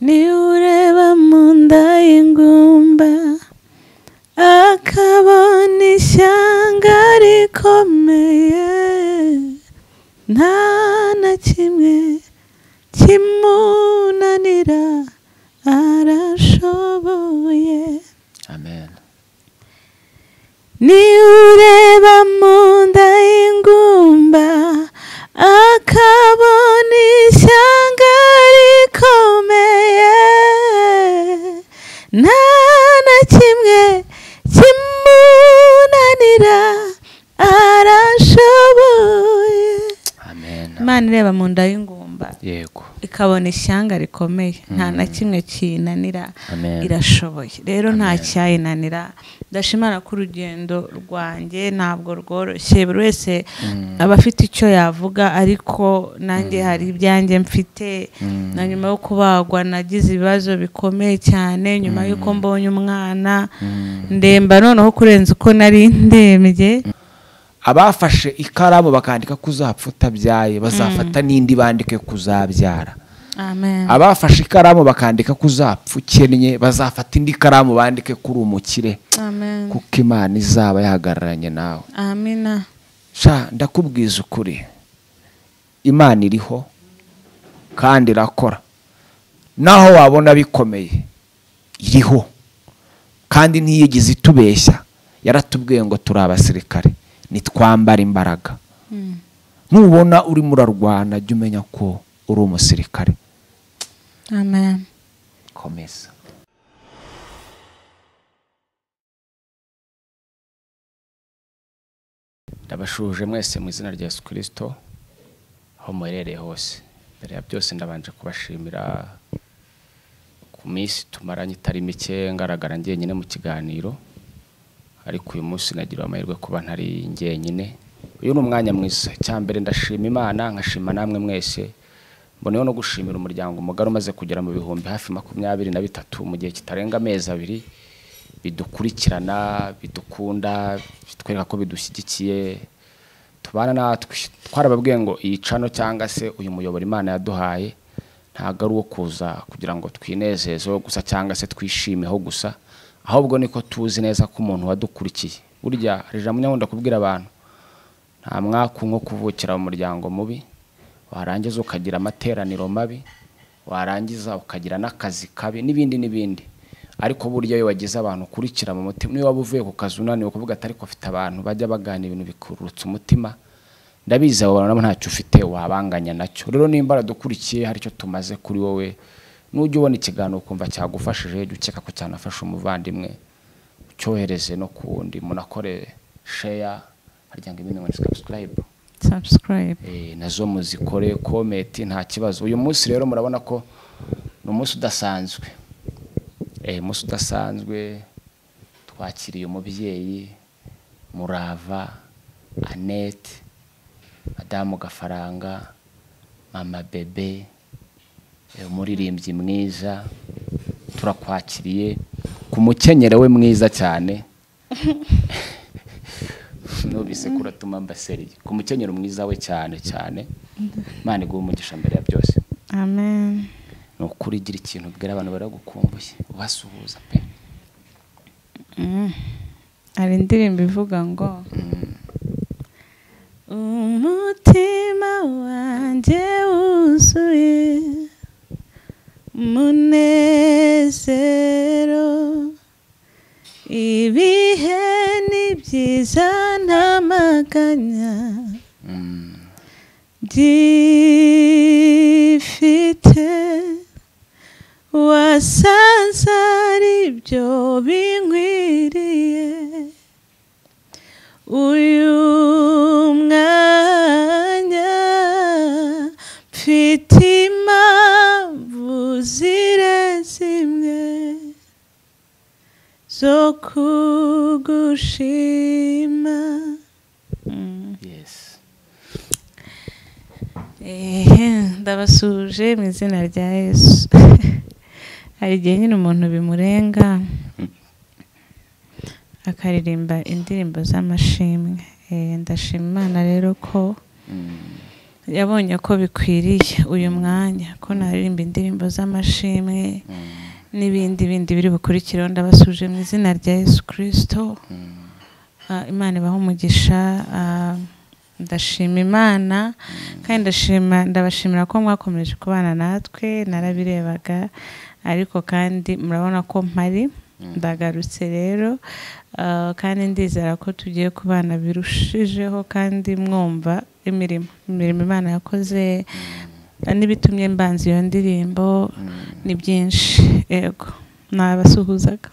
Niwe ureba mu nda y'ingumba akabona ishyanga rikomeye, nta na kimwe kimunanira, arashoboye. Amen. Niwe ureba mu nda y'ingumba akabona ishyanga rikomeye, nta na kimwe kimunanira, arashoboye. Amen. Imana ireba mu nda y'ingumba ikabona ishyanga rikomeye, nta na kimwe kinanira, Amen. irashoboye. Rero nta Amen. cyayinanira. Ndashimana ko urugendo rwanjye ntabwo rworoshye, buri wese aba afite icyo yavuga, ariko nanjye hari ibyanjye mfite. Na nyuma yo kubagwa nagize ibibazo bikomeye cyane, nyuma y'uko mbonye umwana ndemba noneho kurenza uko nari ndembye. Abafashe ikaramu bakandika ko uzapfa utabyaye, bazafata n'indi bandike kuzabyara. Amen. Abafashe ikaramu bakandika ko uzapfa ukennye, bazafata indi karamu bandike ko uri umukire, Amen. kuko Imana izaba yahagararanye nawe. Amina. Sha, ndakubwiza ukuri, Imana iriho kandi irakora. Naho wabona bikomeye, iriho kandi ntiyigeze itubeshya. Yaratubwiye ngo turi abasirikare, nitwambara imbaraga. Nubona urimo urarwana, jya umenya ko uri umusirikare. Amen. Komeza. Ndabashuhuje mwese mu izina rya Yesu Kirisito aho muherereye hose. Mbere ya byose ndabanje kubashimira ku minsi tumaranye itari mike ngaragara njyenyine mu kiganiro, ariko uyu munsi nagiriwe amahirwe kuba ntari njyenyine. Uyu ni umwanya mwiza. Icya mbere ndashima Imana, nkashima namwe mwese. Mboneyeho no gushimira umuryango mugari umaze kugera mu bihumbi hafi 23 mu gihe kitarenga amezi 2, bidukurikirana, bidukunda, bitwereka ko bidushyigikiye, tubana natwe. Twarababwiye ngo iyi channel cyangwa se uyu muyoboro Imana yaduhaye ntabwo ari uwo kuza kugira ngo twinezezeho gusa cyangwa se twishimeho gusa, ahubwo niko tuzi neza ko umuntu wadukurikiye. Burya hari ijambo nkunda kubwira abantu, nta mwaku nko kuvukira mu muryango mubi, warangiza ukagira amateraniro mabi, warangiza ukagira n'akazi kabi n'ibindi n'ibindi. Ariko burya iyo wagize abantu ukurikira mu mutima, niyo waba uvuye ku kazi unaniwe kuvuga ati ariko afite abantu bajya bagana ibintu bikurutsa umutima, ndabizi abo bantu nabo ntacyo ufite wabanganya nacyo. Rero nimba waradukurikiye hari icyo tumaze kuri wowe, nujya ubona ikiganiro ukumva cyagufashije, jya ukeka ko cyanafasha umuvandimwe, ucyohereze no ku wundi, munakore share, harya ngo ibindi ngo ni subscribe. Subscribe. Nazo muzikore comment, nta kibazo. Uyu munsi rero murabona ko ni umunsi udasanzwe. Umunsi udasanzwe, twakiriye umubyeyi Murava Annette, Madamu Gafaranga, Mama Bebe, umuririmbyi mwiza. Turakwakiriye ku mukenyero we mwiza cyane. Nubise kuratuma mbaseriye ku mukenyero mwiza we cyane cyane. Imana iguhe umugisha mbere ya byose. Amen. Ni ukuri gira ikintu ubwira abantu baragukumbuye, ubasuhuza pe. Hari indirimbo ivuga ngo umutima wanjye wuzuye umunezero, ibihe ni byiza ntamaganya gifite, wasanze ari byo binkwiriye. Uyu mwanya mfite impamvu zirezimwe zo kugushima. Yes. Ndabasuje mu izina rya Yesu. Hari igihe nyine umuntu bimurenga akaririmba indirimbo z'amashimwe. Ndashima Imana rero ko Yabonye ko bikwiriye uyu mwanya ko naririmba indirimbo z'amashimwe n'ibindi bindi biri bukurikireho. Ndabasuje mu izina rya Yesu Kristo. Imana ibahe umugisha. Ndashima Imana kandi ndabashimira ko mwakomeje kubana natwe. Narabirebaga ariko kandi murabona ko mpari, ndagarutse rero. Kandi ndizera ko tugiye kubana birushijeho kandi mwumva imirimo Imana yakoze n'ibitumye mbanza iyo ndirimbo ni byinshi. Yego, nabasuhuzaga.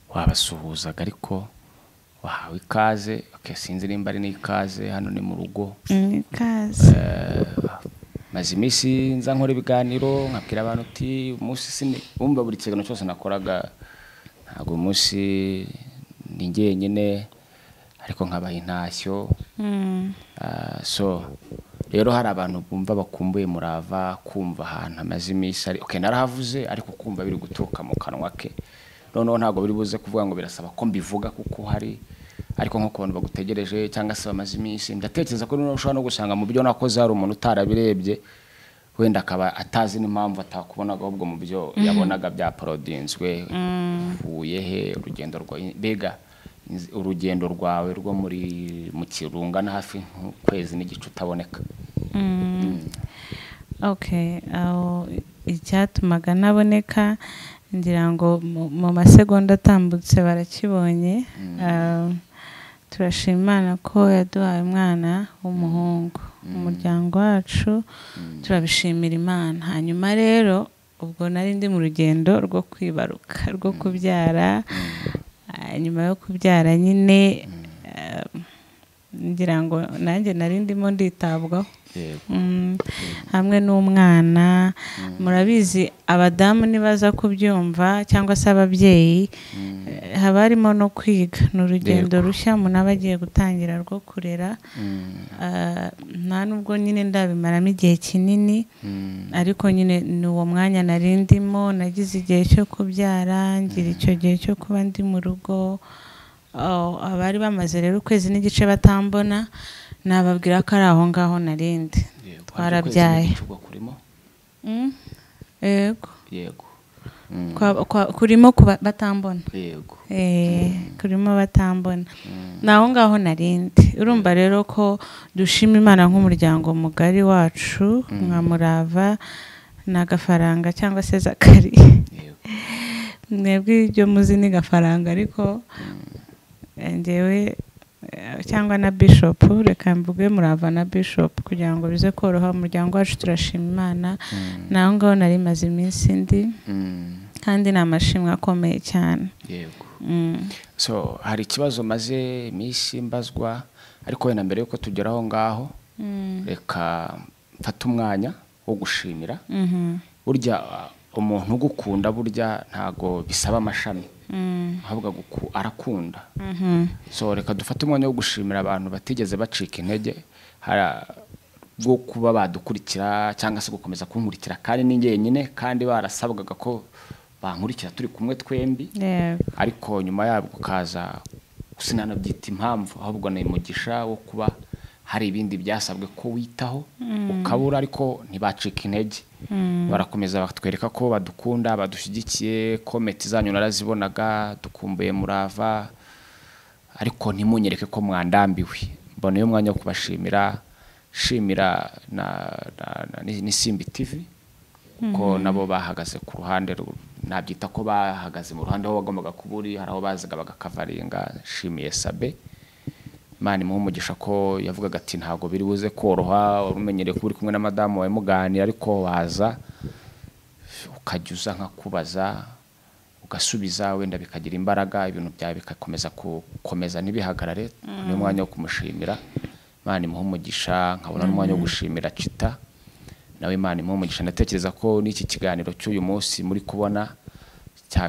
Wabasuhuzaga ariko wahawe ikaze. Okay, sinzi nimba ari n'ikaze, hano ni mu rugo. Ikaze. Maze iminsi nza nkora ibiganiro nkabwira abantu uti umunsi wumva buri kiganiro cyose nakoraga ntabwo umunsi ni njyenyine, ariko nkabaha intashyo. So rero hari abantu bumva bakumbuye Murava, kumva ahantu amaze iminsi ari. Okay, narahavuze ariko kumva biri guturuka mu kanwa ke. Noneho ntabwo biri buze kuvuga ngo birasaba ko mbivuga kuko hari, ariko nko ku bantu bagutegereje cyangwa se bamaze iminsi, ndatekereza ko noneho ushobora no gusanga mu byo nakoze hari umuntu utarabirebye, wenda akaba atazi n'impamvu atakubonaga, ahubwo mu byo yabonaga bya parodinzwe. Uvuye he, urugendo rwa mbega urugendo rwawe rwo muri mu kirunga na hafi nk'ukwezi n'igice utaboneka. Okay, aho icyatumaga naboneka ngira ngo mu masegonda atambutse barakibonye. Turashima Imana ko yaduhaye umwana w'umuhungu umuryango wacu, turabishimira Imana. Hanyuma rero ubwo nari ndi mu rugendo rwo kwibaruka, rwo kubyara. Nyuma yo kubyara nyine ngira ngo nanjye nari ndimo nditabwaho hamwe n'umwana. Murabizi abadamu nibaza kubyumva cyangwa se ababyeyi, haba harimo no kwiga. Ni urugendo rushya umuntu aba agiye gutangira rwo kurera. Nta nubwo nyine ndabimaramo igihe kinini, ariko nyine ni uwo mwanya nari ndimo. Nagize igihe cyo kubyara, ngira icyo gihe cyo kuba ndi mu rugo. Abari bamaze rero ukwezi n'igice batambona, nababwira ko ari aho ngaho narindi. Twarabyaye. Yego. Yego. Kurimo batambona. Yego. Kurimo batambona. Naho ngaho narindi. Urumva rero ko dushima Imana nk'umuryango mugari wacu nka Murava na Gafaranga cyangwa se Zakari. Yego. Mwebwe ibyo muzi ni Gafaranga, ariko njyewe cyangwa na Bishop, reka mvuge Murava na Bishop kugira ngo bize koroha umuryango wacu. Turashima Imana. Naho ngaho nari maze iminsi ndi, kandi ni amashimwe akomeye cyane. Yego. So hari ikibazo maze iminsi mbazwa, ariko wenda mbere yuko tugeraho ngaho reka mfate umwanya wo gushimira. Burya umuntu ugukunda burya ntago bisaba amashami, ahubwo arakunda. So reka dufate umwanya wo gushimira abantu batigeze bacika intege bwo kuba badukurikira cyangwa se gukomeza kunkurikira, kandi ni njyenyine, kandi barasabwaga ko bankurikira turi kumwe twembi. Ariko nyuma yabwo kaza sinanabyita impamvu, ahubwo ni umugisha wo kuba hari ibindi byasabwe ko witaho ukabura, ariko ntibacika intege. Barakomeza batwereka ko badukunda, badushyigikiye. Komenti zanyu narazibonaga, dukumbuye Murava, ariko ntimunyereke ko mwandambiwe. Mbona uyu mwanya wo kubashimira, shimira na Simbi TV ko nabo bahagaze ku ruhande, nabyita ko bahagaze mu ruhande aho bagombaga kuburi, hari aho bazaga bagakavaringa. Shimiye Sabe, Imana imuhe umugisha ko yavugaga ati ntabwo biri buze koroha, urumenyereye kuba uri kumwe na madamu wawe muganira, ariko waza ukajya uza nkakubaza ugasubiza, wenda bikagira imbaraga, ibintu byawe bikakomeza gukomeza ntibihagarare. Ni umwanya wo kumushimira, Imana imuhe umugisha. Nkabona n'umwanya wo gushimira Chita, nawe Imana imuhe umugisha. Ndatekereza ko n'iki kiganiro cy'uyu munsi muri kubona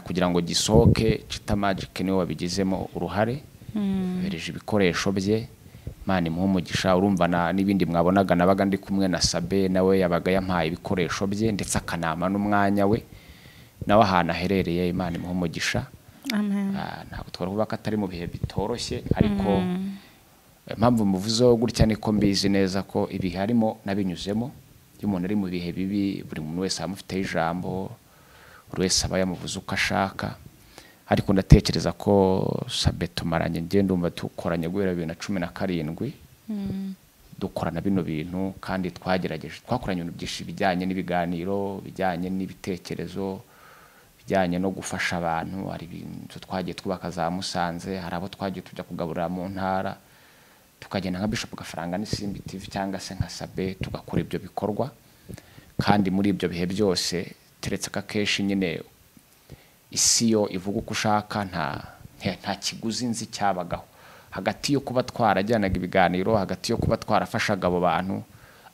kugira ngo gisohoke, Chita Magic niwe wabigizemo uruhare, yohereje ibikoresho bye. Imana imuhe umugisha. Urumva n'ibindi mwabonaga nabaga ndi kumwe na Sabe, nawe yabaga yampaye ibikoresho bye ndetse akanama n'umwanya we, nawe ahantu aherereye. Imana imuhe umugisha. Amen. Ntabwo twari kuvuga ko atari mu bihe bitoroshye, ariko Impamvu muvuzeho gutya niko mbizi neza ko ibihe harimo nabinyuzemo. Iyo umuntu ari mu bihe bibi, buri muntu wese aba amufiteho ijambo, buri wese aba yamuvuze uko ashaka. Ariko ndatekereza ko Sabe tumaranye, njye ndumva dukoranye guhera 2017, dukorana bino bintu, kandi twagerageje, twakoranye ibintu byinshi bijyanye n'ibiganiro, bijyanye n'ibitekerezo, bijyanye no gufasha abantu. Hari ibintu twagiye twubaka za Musanze, hari abo twagiye tujya kugaburira mu ntara, tukagenda nka Bishop Gafaranga n'Isimbi TV cyangwa se nka Sabe, tugakora ibyo bikorwa. Kandi muri ibyo bihe byose, teretse ko akenshi nyine isi yo ivuga uko ushaka, nta kiguzi nzi cyabagaho hagati yo kuba twarajyanaga ibiganiro, hagati yo kuba twarafashaga abo bantu.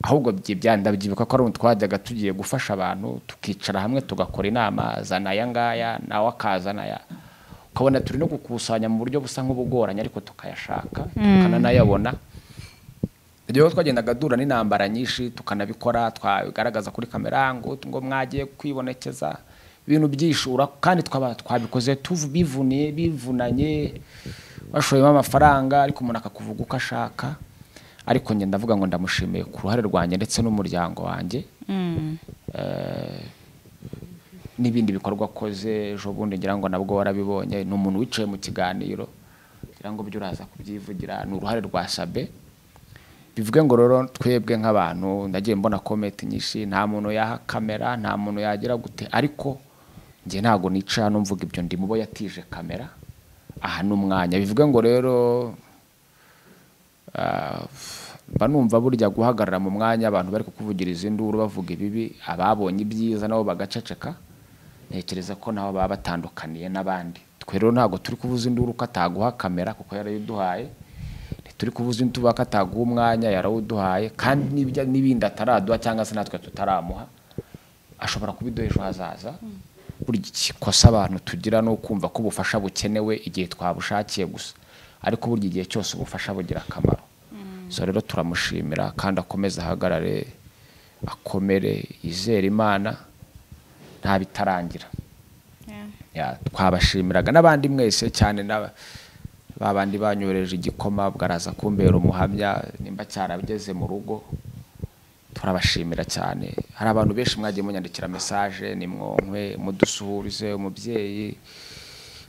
Ahubwo ndabyibuka ko ari twajyaga tugiye gufasha abantu, tukicara hamwe tugakora inama, zana aya ngaya nawe akazana aya, ukabona turi no gukusanya mu buryo busa nk'ubugoranye, ariko tukayashaka tukananayabona. Rero twagendaga dura n'intambara nyinshi, tukanabikora, twabigaragaza kuri kamera ngo mwagiye kwibonekeza ibintu byishura, kandi twabikoze bivuniye, bivunanye, bashoyemo amafaranga, ariko umuntu akakuvuga uko ashaka. Ariko njye ndavuga ngo ndamushimiye ku ruhare rwanjye ndetse n'umuryango wanjye, n'ibindi bikorwa akoze. Ejo bundi ngira ngo nabwo warabibonye, ni umuntu wicaye mu kiganiro, ngira ngo byo uraza kubyivugira, ni uruhare rwa Sabe. Bivuge ngo rero twebwe nk'abantu, ndagiye mbona comment nyinshi, nta muntu yaha kamera, nta muntu yagira gute, ariko njye ntago nicara hano mvuga ibyo, ndi mubo yatije kamera aha n'umwanya. Bivuge ngo rero mba numva burya guhagarara mu mwanya abantu bari kukuvugiriza induru bavuga ibibi, ababonye ibyiza nabo bagaceceka, ntekereza ko nabo baba batandukaniye n'abandi. Twe rero ntago turi kuvuza induru ko ataguha kamera kuko yarayiduhaye, turi kuvuza induru ko ataguha umwanya yarawuduhaye, kandi n'ibindi ataraduha cyangwa se natwe tutaramuha, ashobora kubiduha ejo hazaza. Burya ikosa abantu tugira no kumva ko ubufasha bukenewe igihe twabushakiye gusa, ariko burya igihe cyose ubufasha bugira akamaro. So rero turamushimira, kandi akomeze ahagarare, akomere, yizere Imana, nta bitarangira. Twabashimiraga n'abandi mwese cyane, babandi banyohereje igikoma, bwaraza kumbera umuhamya nimba cyarabigeze mu rugo, turabashimira cyane. Hari abantu benshi mwagiye munyandikira message, nimwonkwe mudusuhurize umubyeyi,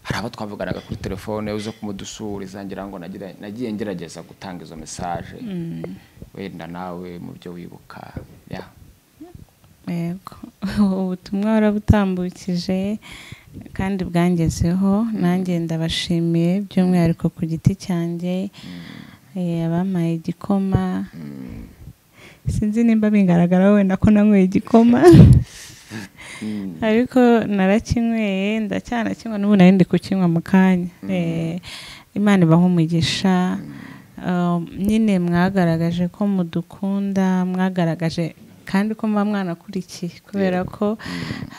hari abo twavuganaga kuri telefone uze kumudusuhuriza, ngira ngo nagiye ngerageza gutanga izo message, wenda nawe mu byo wibuka. Yego, ubutumwa warabutambukije kandi bwangezeho, nanjye ndabashimiye by'umwihariko ku giti cyanjye, abampaye igikoma. Sinzi nimba bingaragara wenda ko nanyweye igikoma, ariko narakinyweye, ndacyanakinywa n'ubu nari ndi kukinywa mu kanya. Imana ibahe umugisha. Nyine mwagaragaje ko mudukunda, mwagaragaje kandi ko muba mwanakurikiye, kubera ko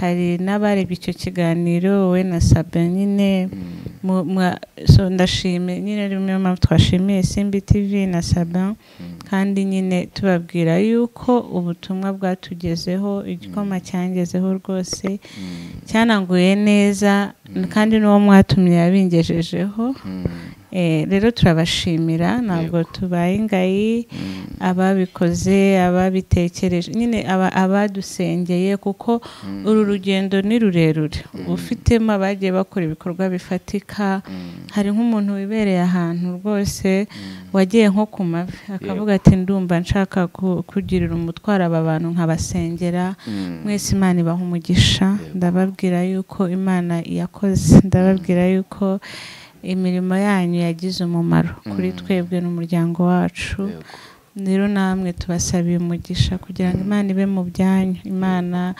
hari n'abarebye icyo kiganiro wowe na Sabe nyine. So ndashimiye nyine, niyo mpamvu twashimiye Simbi TV na Sabe, kandi nyine tubabwira yuko ubutumwa bwatugezeho, igikoma cyangezeho rwose, cyananguye neza, kandi n'uwo mwatumye yabingejejeho. Rero turabashimira, ntabwo tubaye ingayi, ababikoze, ababitekereje nyine, abadusengeye, kuko uru rugendo ni rurerure, ufitemo abagiye bakora ibikorwa bifatika. Hari nk'umuntu wibereye ahantu rwose wagiye nko ku mavi akavuga ati ndumva nshaka kugirira umutwaro aba bantu nkabasengera. Mwese Imana ibaha umugisha. Ndababwira yuko Imana yakoze, ndababwira yuko imirimo yanyu yagize umumaro kuri twebwe n'umuryango wacu. Rero namwe tubasabiye umugisha kugira ngo Imana ibe mu byanyu, Imana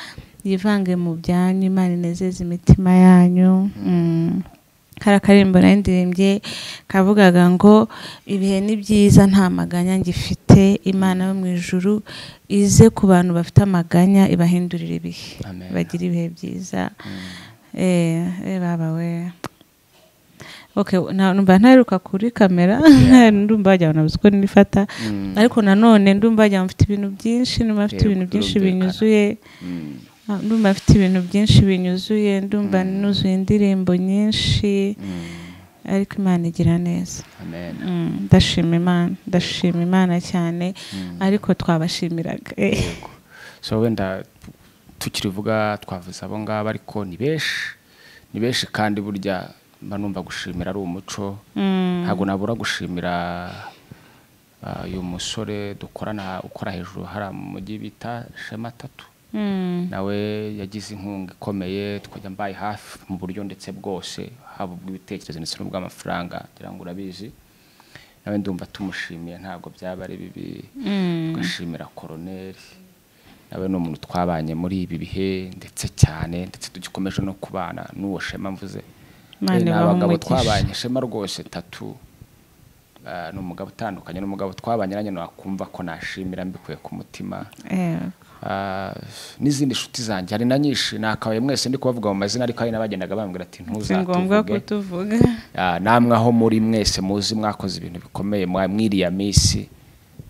yivange mu byanyu, Imana inezeze imitima yanyu. Kari akaririmbo nari ndirimbye kavugaga ngo ibihe ni byiza nta maganya ngifite, Imana yo mu ijuru ize ku bantu bafite amaganya ibahindurire ibihe, bagire ibihe byiza. Baba we, okay, numva ntaheruka kuri kamera, ndumva wagira ngo nabuze uko nifata, ariko nanone ndumva wagira ngo mfite ibintu byinshi, ndumva mfite ibintu byinshi binyuzuye, ndumva mfite ibintu byinshi binyuzuye, ndumva nuzuye indirimbo nyinshi. Ariko Imana igira neza. Amen. Ndashima Imana, ndashima Imana cyane, ariko twabashimiraga. So wenda tukirivuga twavuze abo ngabo, ariko ni benshi, ni benshi, kandi burya mba numva gushimira ari umuco. Ntabwo nabura gushimira uyu musore dukorana ukora hejuru hari mu mujyi bita Shema Tatu. Nawe yagize inkunga ikomeye, tukajya mbaye hafi mu buryo ndetse bwose, haba ubw'ibitekerezo ndetse n'ubw'amafaranga, ngira ngo urabizi. Nawe ndumva tumushimiye, ntabwo byaba ari bibi. Tugashimira Koroneri, nawe ni umuntu twabanye muri ibi bihe ndetse cyane, ndetse tugikomeje no kubana n'uwo Shema mvuze. Imana Ni ibahe abagabo umugisha. twabanye, Shema rwose Tatu ni umugabo utandukanye n'umugabo twabanye, nanjye nakumva ko nashimira mbikuye ku mutima. N'izindi nshuti zanjye hari na nyinshi, nakabaye mwese ndi kubavuga mu mazina, ariko hari n'abagendaga bambwira ati Si ngombwa ntuzatuvuge. kutuvuga. Namwe aho muri mwese muzi mwakoze ibintu bikomeye mwiriya minsi,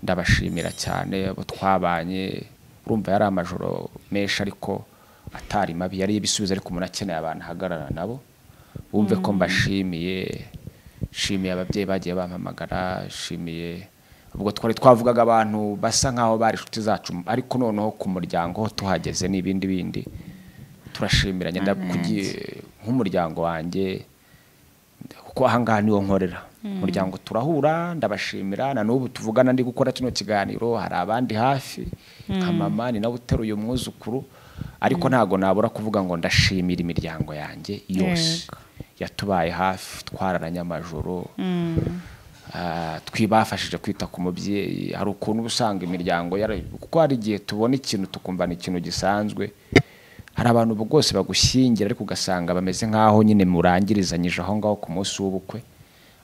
ndabashimira cyane abo twabanye. Urumva yari amajoro menshi ariko atari mabi, yari ibisubizo, ariko umuntu akeneye abantu ahagarara nabo bumve ko mbashimiye. Shimiye ababyeyi bagiye bampamagara, shimiye ubwo twari twavugaga abantu basa nkaho bari inshuti zacu, ariko noneho ku muryango ho tuhageze n'ibindi bindi turashimiranye. Nk'umuryango wanjye, kuko ahangaha niwo nkorera umuryango, turahura, ndabashimira. Na n'ubu tuvugana ndi gukora kino kiganiro, hari abandi hafi nka mama, ni nawe uteruye umwuzukuru, ariko ntago nabura kuvuga ngo ndashimira imiryango yanjye yose yatubaye hafi, twararanye amajoro, twibafashije kwita ku mubyeyi. Hari ukuntu uba usanga imiryango kuko hari igihe tubona ikintu tukumva ni ikintu gisanzwe. Hari abantu rwose bagushyingira, ariko ugasanga bameze nk'aho nyine murangirizanyije aho ngaho ku munsi w'ubukwe.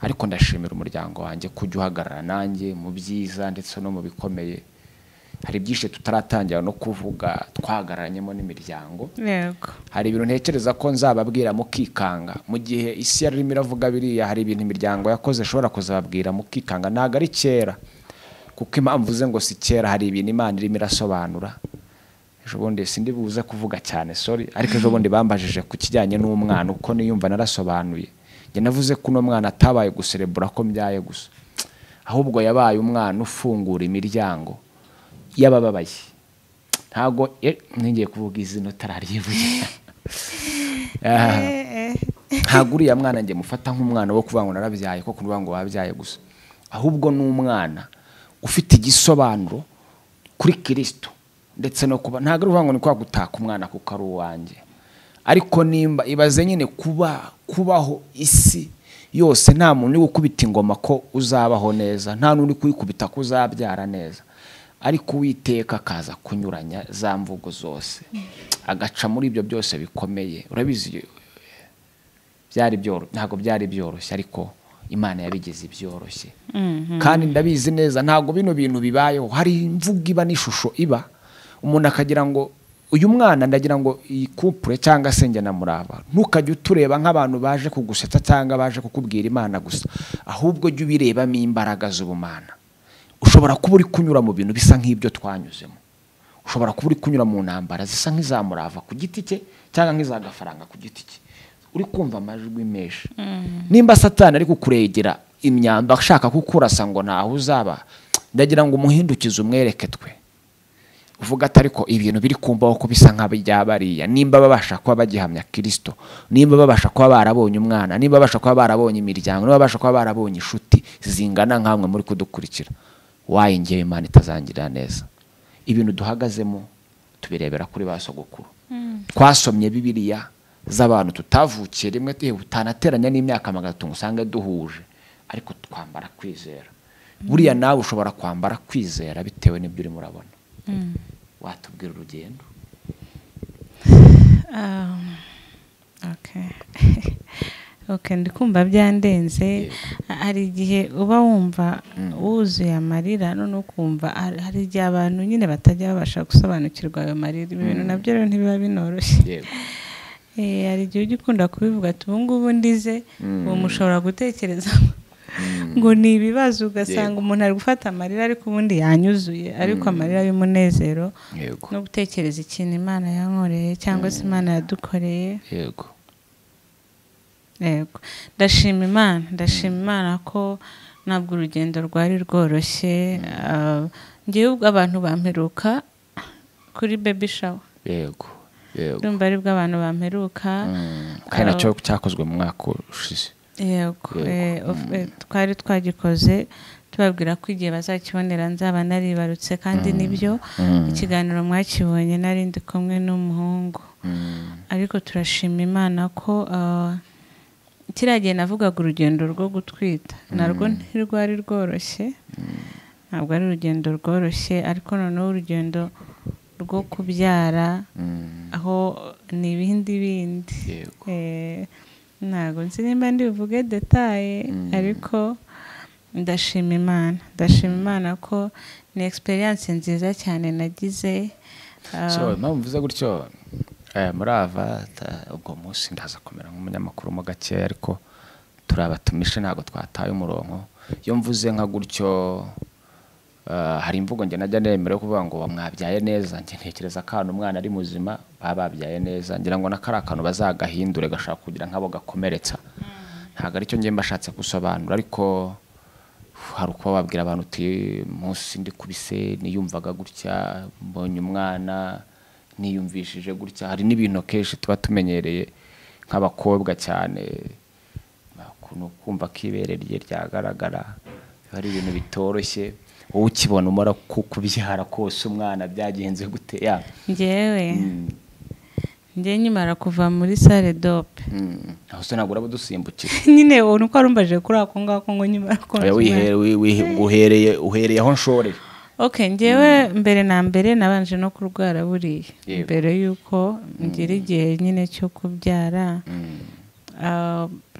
Ariko ndashimira umuryango wanjye kujya uhagarara nanjye mu byiza ndetse no mu bikomeye. Hari byinshi tutaratangira no kuvuga twahagararanyemo n'imiryango. Hari ibintu ntekereza ko nzababwira mukikanga mu gihe isi yarimo iravuga biriya. Hari ibintu imiryango yakoze ishobora kuzababwira mukikanga. Ntabwo ari kera, kuko impamvu uze ngo si kera, hari ibintu Imana irimo irasobanura. Ejo bundi sindi buze kuvuga cyane, sorry, ariko ejo bundi bambajije ku kijyanye n'umwana uko niyumva, narasobanuye. Njye navuze ko uno mwana atabaye guserebura ko mbyaye gusa, ahubwo yabaye umwana ufungura imiryango y'abababaye. Ntabwo ngiye kuvuga izina utararyivugira. Ntabwo uriya mwana njye mufata nk'umwana wo kuvuga ngo narabyaye, ko kuvuga ngo wabyaye gusa, ahubwo ni umwana ufite igisobanuro kuri Kristo, ndetse no kuba ntabwo ari ukuvuga ngo ni kwa gutaka umwana kuko ari uwanjye, ariko nimba ibaze nyine kubaho isi yose nta muntu uri gukubita ingoma ko uzabaho neza, nta n'uri kuyikubita ko uzabyara neza, ariko Uwiteka akaza kunyuranya za mvugo zose, agaca muri ibyo byose bikomeye. Urabizi ntabwo byari byoroshye, ariko Imana yabigize ibyoroshye. Kandi ndabizi neza ntabwo bino bintu bibayeho. Hari imvugo iba n'ishusho iba, umuntu akagira ngo uyu mwana, ndagira ngo iyi couple cyangwa se njye na Murava, ntukajye utureba nk'abantu baje kugusetsa cyangwa baje kukubwira Imana gusa, ahubwo jya ubirebamo imbaraga z'ubumana. Ushobora kuba uri kunyura mu bintu bisa nk'ibyo twanyuzemo, ushobora kuba uri kunyura mu ntambara zisa nk'iza Murava ku giti cye cyangwa nk'iza Gafaranga ku giti cye, uri kumva amajwi menshi. Nimba Satani ari kukuregera imyamba ashaka kukurasa ngo ntaho uzaba, ndagira ngo umuhindukize umwereke twe, uvuga ati ariko ibintu biri kumbaho ko bisa nk'abijya bariya, nimba babasha kuba bagihamya Kristo, nimba babasha kuba barabonye umwana, nimba babasha kuba barabonye imiryango, nimba babasha kuba barabonye inshuti zingana nkamwe muri kudukurikira, wayi ngewe Imana itazangirira neza. Ibintu duhagazemo tubirebera kuri ba sogokuru. Twasomye Bibiliya z'abantu tutavukiye rimwe, utanateranya n'imyaka 300 ngo usange duhuje, ariko twambara kwizera. Buriya nawe ushobora kwambara kwizera bitewe n'ibyo urimo urabona. Watubwira urugendo? Okay, ndikumva byandenze. Hari igihe uba wumva wuzuye amarira, none ukumva hari igihe abantu nyine batajya babasha gusobanukirwa ayo marira. Ibi bintu nabyo rero ntibiba binoroshye. Hari igihe ujya ukunda kubivuga ati ubu ngubu ndize, ubu mushobora gutekereza ngo ni ibibazo, ugasanga umuntu ari gufata amarira ariko ubundi yanyuzuye, ariko amarira y'umunezero no gutekereza ikintu Imana yankoreye cyangwa se Imana yadukoreye. Yego, ndashima Imana, ndashima Imana ko ntabwo urugendo rwari rworoshye. Ngewe ubwo abantu bamperuka kuri baby shower. Yego, yego. Ndumva aribwo abantu bamperuka. Kandi nacyo cyakozwe mu mwaka ushize. Yego. Yego. Twari twagikoze tubabwira ko igihe bazakibonera nzaba naribarutse, kandi nibyo. Ikiganiro mwakibonye nari ndi kumwe n'umuhungu. Ariko turashima Imana ko kiriya gihe navugaga urugendo rwo gutwita narwo ntirwari rworoshye, ntabwo ari urugendo rworoshye, ariko noneho urugendo rwo kubyara aho ni ibindi bindi. Ntabwo nzi nimba ndi buvuge détails, ariko ndashima Imana, ndashima Imana ko ni experience nziza cyane nagize. So impamvu mvuze gutyo, muri ava ubwo munsi ndaza kumera nk'umunyamakuru mo gakeya, ariko turabatumishe, ntabwo twataye umurongo. Iyo mvuze nka gutyo, hari imvugo njye najya nemera yo kuvuga ngo mwabyaye neza. Njye ntekereza ko ahantu umwana ari muzima baba babyaye neza. Ngira ngo na kariya kantu bazagahindure, gashaka kugira nk'abo gakomeretsa. Ntabwo aricyo njye mbashatse gusobanura, ariko hari uko babwira abantu uti munsi ndi kubise niyumvaga gutya, mbonye umwana niyumvishije gutya. Hari n'ibintu kenshi tuba tumenyereye nk'abakobwa cyane, ukuntu kumva ko ibere rye ryagaragara biba ari ibintu bitoroshye. Wowe ukibona umara kubyara kose umwana byagenze gute ya? Njyewe, njye nkimara kuva muri salle d'op, Aho se ntabwo uraba udusimbukira? Nyine ubu nuko warumbaje kuri ako ngako ngo nkimara konsa Oya, umwana. Uhereye aho nshorera. Okay, njyewe mbere na mbere nabanje no kurwara buriya mbere y'uko ngira igihe nyine cyo kubyara.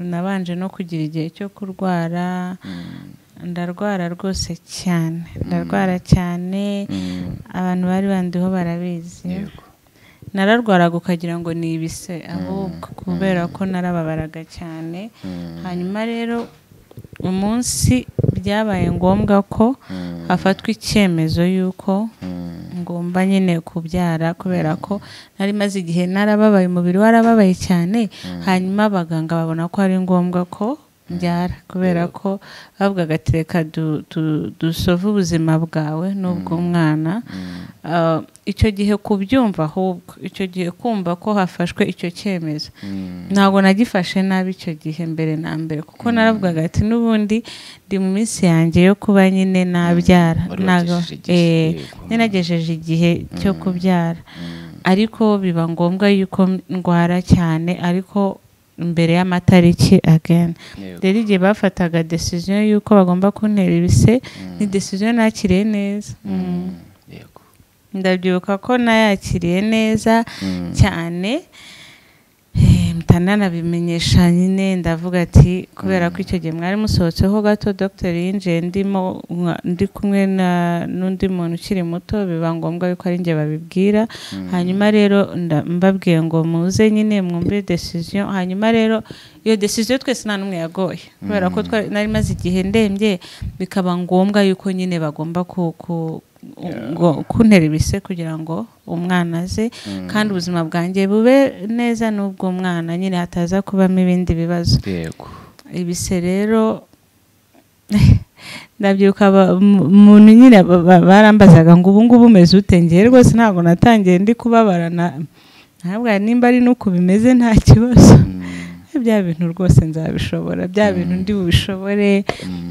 Nabanje no kugira igihe cyo kurwara, ndarwara rwose cyane, ndarwara cyane. Abantu bari bandiho barabizi. Nararwaraga ukagira ngo ni ibise ahubwo, kubera ko narababaraga cyane. Hanyuma rero umunsi byabaye ngombwa ko hafatwa icyemezo y'uko ngomba nyine kubyara, kubera ko nari maze igihe narababaye, umubiri warababaye cyane, hanyuma abaganga babona ko ari ngombwa ko mbyara, kubera ko bavugaga ati reka dusove ubuzima bwawe n'ubw'umwana. Icyo gihe kubyumva, ahubwo icyo gihe kumva ko hafashwe icyo cyemezo, ntabwo nagifashe nabi icyo gihe mbere na mbere, kuko naravugaga ati n'ubundi ndi mu minsi yanjye yo kuba nyine nabyara. Wari Ntabwo wagejeje igihe, yego. Naragejeje igihe cyo kubyara, ariko biba ngombwa yuko ndwara cyane, ariko mbere y'amatariki again. Rero igihe bafataga decision y'uko bagomba kuntera ibise, ni decision nakiriye neza. Ndabyibuka ko nayakiriye neza cyane. Mpita nanabimenyesha nyine, ndavuga ati kubera ko icyo gihe mwari musohotseho gato, dogiteri yinjiye ndimo ndi kumwe n'undi muntu ukiri muto, biba ngombwa yuko ari njye babibwira. Hanyuma rero mbabwiye ngo muze nyine mwumve decision. Hanyuma rero iyo decision twese nta n'umwe yagoye, kubera ko nari maze igihe ndembye, bikaba ngombwa yuko nyine bagomba ngo kuntera ibise kugira ngo umwana aze, kandi ubuzima bwanjye bube neza n'ubw'umwana nyine, hataza kubamo ibindi bibazo. Ibise rero ndabyibuka umuntu nyine barambazaga ngo ubu ngubu umeze ute? Ngewe rwose ntabwo natangiye ndi kubabara, ntabwo nimba ari n'uku bimeze nta kibazo, bya bintu rwose nzabishobora, bya bintu ndi bubishobore.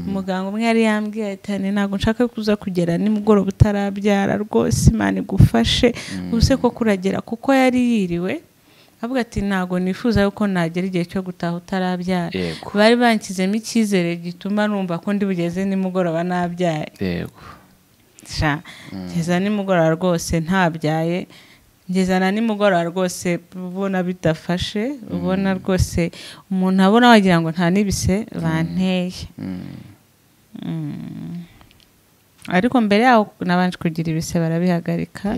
Umuganga umwe yari yambwiye ati "Anne, ntabwo nshaka kuza kugera nimugoroba utarabyara rwose, Imana igufashe." Ubuse ko kuragera, kuko yari yiriwe avuga ati ntabwo nifuza yuko nagera igihe cyo gutaha utarabyara. Bari banshyizemo icyizere gituma numva ko ndi bugeze nimugoroba nabyaye. Sha, ngeza nimugoroba rwose ntabyaye, ngeza na nimugoroba rwose ubona bidafashe, ubona rwose umuntu abona wagira ngo nta n'ibise banteye. Ariko mbere yaho nabanje kugira ibise barabihagarika.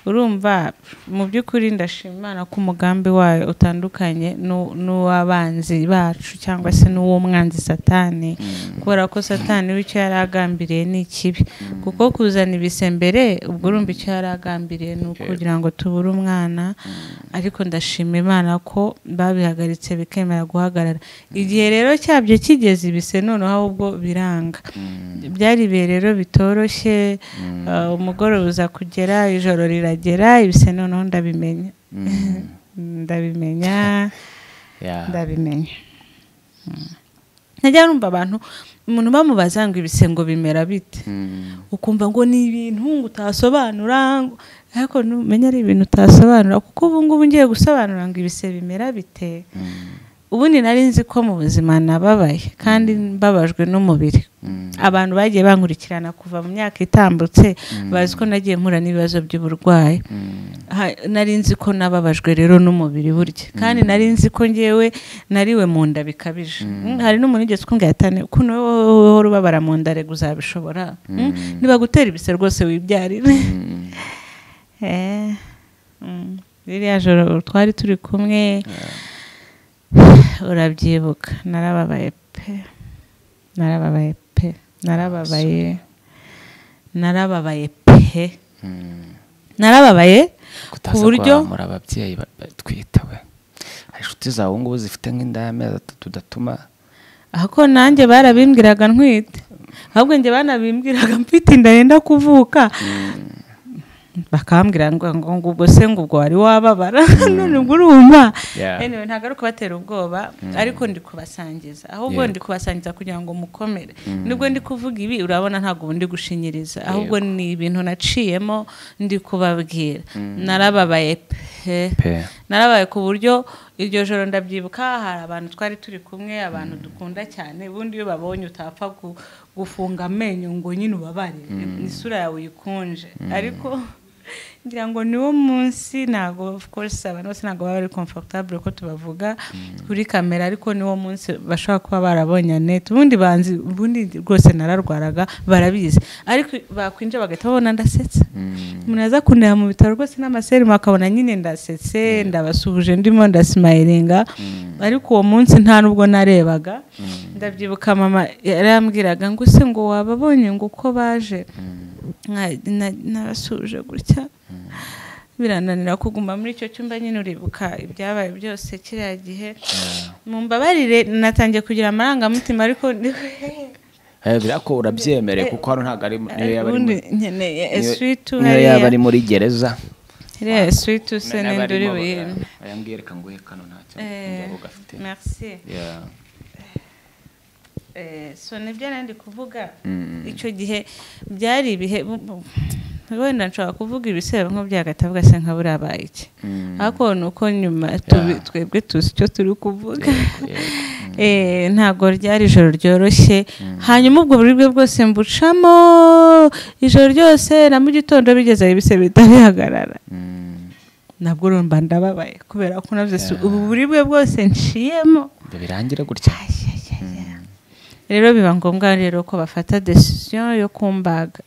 Urumva mu by'ukuri ndashima Imana ko umugambi wayo utandukanye n'uw'abanzi bacu cyangwa se n'uw'umwanzi Satani, kubera ko Satani we icyo yari agambiriye ni ikibi, kuko kuzana ibise mbere ubwo urumva icyo yari agambiriye ni ukugira ngo tubure umwana. Ariko ndashima Imana ko babihagaritse bikemera guhagarara. Igihe rero cyabyo kigeze ibise noneho ahubwo biranga. Byari ibihe rero bitoroshye, umugoroba uza kugera, ijoro riragera, ibise noneho ndabimenya. Ndabimenya. Ndabimenya. Ntajya numva abantu umuntu bamubaza ngo ibise ngo bimera bite, ukumva ngo ni ibintu ngo utasobanura, ariko numenya ari ibintu utasobanura, kuko ubu ngubu ngiye gusobanura ngo ibise bimera bite. Ubundi nari nzi ko mu buzima nababaye kandi mbabajwe n'umubiri. Abantu bagiye bankurikirana kuva mu myaka itambutse bazi ko nagiye mpura n'ibibazo by'uburwayi. Nari nzi ko nababajwe rero n'umubiri burya, kandi nari nzi ko ngewe nariwe mu nda bikabije. Hari n'umuntu ugeze kumbwira ati ukuntu wowe uhora ubabara mu nda rega uzabishobora, niba gutera ibise rwose wibyarire. Ririya joro twari turi kumwe, urabyibuka, narababaye pe, narababaye pe, narababaye, narababaye pe, narababaye ku buryo muri ababyeyi batwitawe. Hari inshuti zawe ngubu zifite nk'inda y'amezi atatu udatuma. Ahako nanjye barabimbwiraga ntwite, ahubwo njye banabimbwiraga mfite inda yenda kuvuka, bakambwira ngo ngo ubwo se ngo ubwo wari wababara none ubwo urumva. Anyway, ntabwo ari kubatera ubwoba, ariko ndi kubasangiza, ahubwo ndi kubasangiza kugira ngo mukomere. Nubwo ndi kuvuga ibi urabona ntabwo ubu ndi gushinyiriza, ahubwo ni ibintu naciyemo ndi kubabwira. Narababaye pe, narabaye ku buryo iryo joro ndabyibuka, hari abantu twari turi kumwe, abantu dukunda cyane, ubundi iyo babonye utapfa gufunga amenyo ngo nyine ubabare, isura yawe uyikunje. Ariko ngira ngo niwo munsi, ntago of course abantu bose ntago baba bari comfortable ko tubavuga kuri kamera, ariko niwo munsi bashobora kuba barabonye Annette. Ubundi banzi, ubundi rwose nararwaraga barabizi, ariko bakwinjira bagahita babona ndasetse. Umuntu aza kundeba mu bitaro rwose n'amaserumu akabona nyine ndasetse, ndabasuhuje ndimo ndasimayiringa, ariko uwo munsi nta nubwo narebaga. Ndabyibuka mama yarambwiraga ngo se ngo wababonye ngo uko baje, nabasuje gutya, birananira kuguma muri icyo cyumba nyine. Uribuka ibyabaye byose kiriya gihe. Mumbabarire natangiye kugira amarangamutima, ariko birako urabyemereye kuko hano ntabwo ari niyo yaba ari nkeneye eswitu niyo yaba ari muri gereza. Iriya eswitu se ninde uri buyime? Aya ngiye reka nguhe kano ntacyo njya gafite. Merci. So nibyo nandi kuvuga icyo gihe byari ibihe wenda nshobora kuvuga ibisebo nko byagatavuga se nka burabaye iki, ariko nuko nyuma twebwe tuzi icyo turi kuvuga. Ntabwo ryari ijoro ryoroshye. Hanyuma ubwo buribwe bwose mbucamo ijoro ryose, na mu gitondo bigeze ibise bitabihagarara, nabwo urumva ndababaye kubera ko navuze ubu buribwe bwose nciyemo birangira gutya. Rero biba ngombwa rero ko bafata decision yo kumbaga.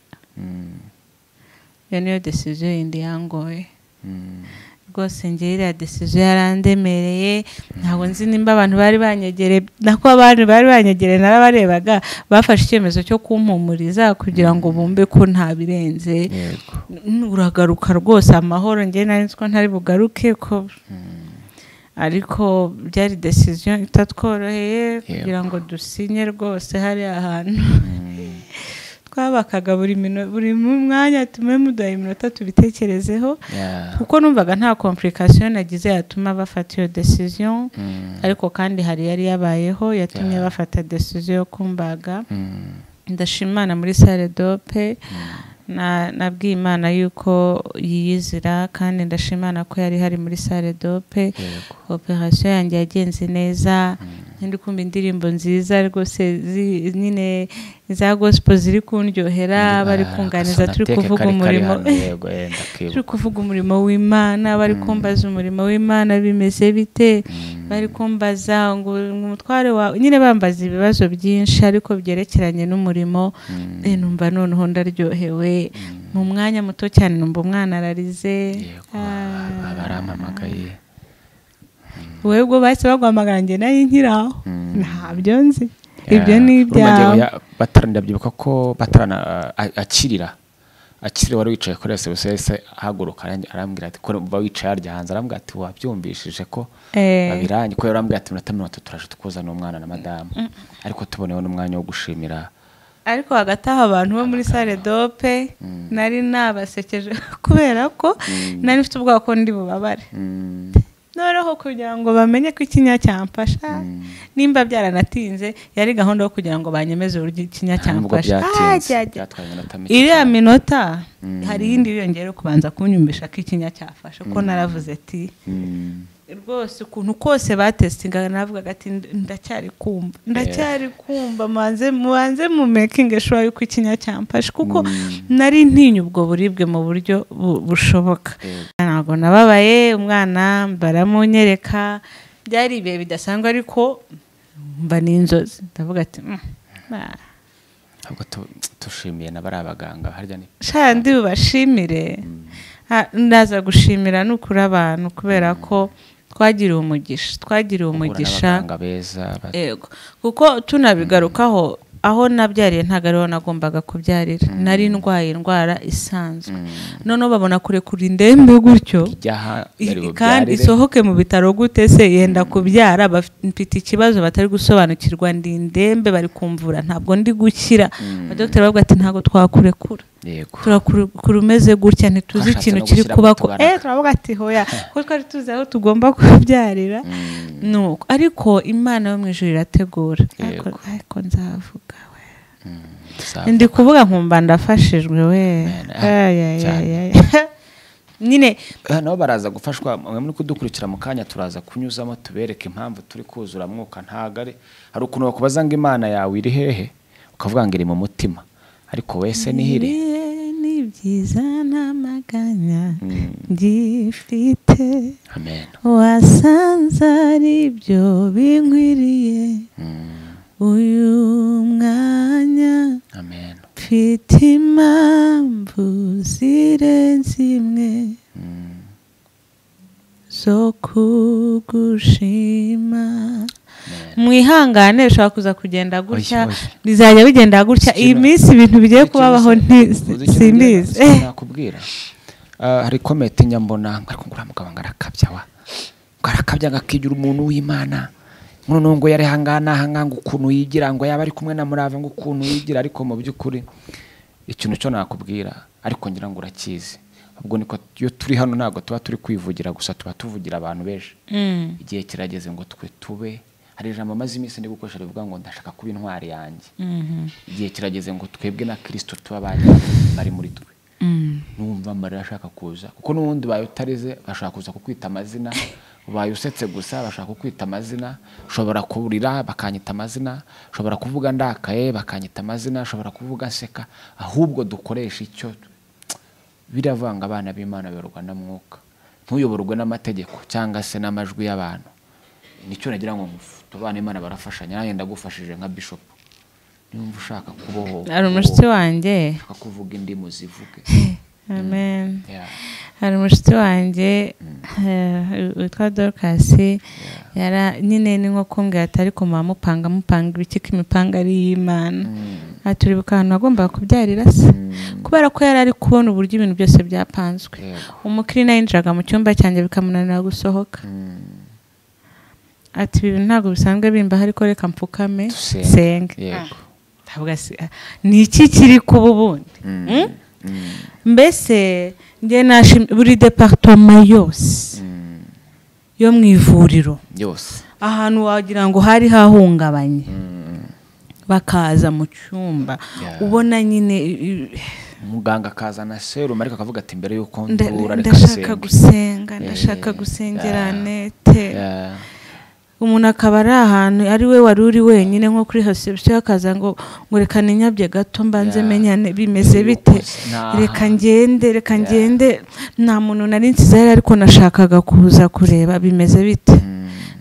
Iyo niyo decision yindi yangoye rwose. Njye iriya decision yarandemereye, ntabwo nzi nimba abantu bari banyegereye, nako abantu bari banyegereye narabarebaga, bafashe icyemezo cyo kumpumuriza kugira ngo bumve ko nta birenze, uragaruka rwose amahoro. Njye nari nzi ko ntari bugaruke ko, ariko byari decision itatworoheye kugira ngo dusinye rwose. Hari ahantu twabakaga buri mwanya tume muduha iminota tubitekerezeho, kuko numvaga nta complication nagize yatuma bafata iyo decision, ariko kandi hari yari yabayeho yatumye bafata decision yo kumbaga. Ndashima Imana muri salle dope, nabwiye Imana yuko yiyizira, kandi ndashima Imana ko yari hari muri salle dope. Operation yanjye yagenze neza, ndi kumva indirimbo nziza rwose nyine za gospel ziri kundyohera, bari kunganiza turi kuvuga umurimo, turi kuvuga umurimo w'Imana, bari kumbaza umurimo w'Imana bimeze bite, bari kumbaza ngo umutware wawe nyine, bambaza ibibazo byinshi ariko byerekeranye n'umurimo. Numva noneho ndaryohewe, Mu mwanya muto cyane numva umwana ararize. Yego, barampamagaye. Wowe ubwo bahise baguhamagara, njye nari nkiri aho ntabyo nzi, ibyo ni ibyawe. Ndabyibuka ko batarana akirira wari wicaye kuri reception, ahaguruka arambwira ati ko wicaye harya hanze, arambwira ati wabyumvishije ko babiranye, ko yarambwira ati iminota 30 turaje tukuzana umwana na madamu. Ariko tuboneyeho n'umwanya wo gushimira. Ariko hagati aho abantu bo muri salle dope nari nabasekeje kubera ko nari mfite ubwoba ko ndi bubabare. Noneho kugira ngo bamenye ko ikinya cyamfasha, nimba byaranatinze yari gahunda yo kugira ngo banyemeze uburyo ikinya cyamfasha. Iriya minota hari iyindi yiyongera kubanza kunyumvisha ko ikinya cyafashe, ko naravuze ati rwose ukuntu kose batestingaga navugaga ati ndacyari kumva mubanze mu making sure yuko ikinya cyamfashe, kuko nari ntinya ubwo buribwe mu buryo bushoboka. Ntabwo nababaye, umwana baramunyereka, byari ibihe bidasanzwe, ariko mba n'inzozi ndavuga ati ntabwo tushimiye na bari abaganga harya ni shandi bubashimire. Ndaza gushimira nukuri abantu kubera ko twagiriwe umugisha yego, kuko tunabigarukaho aho nabyariye ntago ariho nagombaga kubyarira, nari ndwaye indwara isanzwe. Noneho babona kurekura indembe gutyo kandi isohoke mu bitaro gute se, yenda kubyara bafite ikibazo batari gusobanukirwa, ndi indembe bari kumvura ntabwo ndi gukira. Abadogiteri bavuga ati ntabwo twakurekura, turakura umeze gutya ntituzi ikintu kiri kuba ko turavuga ati hoya kuko twari tuzi aho tugomba kubyarira. Nuko ariko Imana yo mu ijuru irategura. Ariko nzavuga we, ndi kuvuga nkumva ndafashijwe we. Nyine nabo baraza gufashwa, mwe muri kudukurikira mu kanya turaza kunyuzamo tubereke impamvu turi kuzura mwuka. Ntagare hari ukuntu bakubaza ngo Imana yawe iri hehe, ukavuga ngo iri mu mutima, ariko wese nihire ni byiza namaganya ngifite. Amen. Wasanze ari byo binkwiriye uyu mwanya. Amen. Mfite impamvu zirenze imwe zo kugushima. Mwihangane ushobora kuza kugenda gutya, bizajya bigenda gutya iyi minsi ibintu bigiye kubabaho simbizi. Nakubwira hari comment nyambona ariko ngura mugabo ngarakabya wa ngarakabya ngakigira umuntu w'Imana, none ngo yari hangana hanganga ukuntu yigira ngo yaba ari kumwe na Murava ngo ukuntu yigira, ariko mu by'ukuri ikintu cyo nakubwira ariko ngira ngo urakizi. Ubwo niko iyo turi hano ntabwo tuba turi kwivugira gusa, tuba tuvugira abantu benshi. Igihe kirageze ngo twe tube, hari ijambo amaze iminsi ndi gukoresha rivuga ngo ndashaka kuba intwari yanjye. Igihe kirageze ngo twebwe na Kristo tuba bari muri twe. Numva amarira ashaka kuza, kuko n'ubundi bayo utarize bashaka kuza kukwita amazina, ubaye usetse gusa bashaka kukwita amazina, ushobora kurira bakanyita amazina, ushobora kuvuga ndakaye bakanyita amazina, ushobora kuvuga nseka. Ahubwo dukoresha icyo biravanga abana b'Imana bayoborwa na mwuka, ntuyoborwe n'amategeko cyangwa se n'amajwi y'abantu. Nicyo nagira ngo tubane Imana barafashanya, nanjye ndagufashije nka bishop. Niba ushaka kuboho ari umushitsi wanjye, ushaka kuvuga indimu zivuge. Amen. Hari umushitsi wanjye witwa Dorcas, yara nyine ni nko kumbwira ati ariko mupanga ibiki ko imipanga ari iy'Imana. Aturibuka ahantu agomba kubyarira se, kubera ko yari ari kubona uburyo ibintu byose byapanzwe. Umukirina yinjiraga mu cyumba cyanjye bikamunanira gusohoka. Ati ibi ntabwo bisanzwe bimba, ariko reka mpfukame senge. Ni iki kiri kuba ubundi? Mbese njye nashimye buri departement yose yo mu ivuriro yose, ahantu wagira ngo hari hahungabanye, bakaza mu cyumba ubona nyine muganga akazana serumu, ariko akavuga ati mbere yuko ndura reka ndashaka gusenga, ndashaka gusengera nete. Umuntu akaba ari ahantu ari we wari uri wenyine nko kuri reception, akaza ngo reka ninyabye gato mbanze menyane bimeze bite, reka ngende, nta muntu nari nsize ariko nashakaga kuza kureba bimeze bite.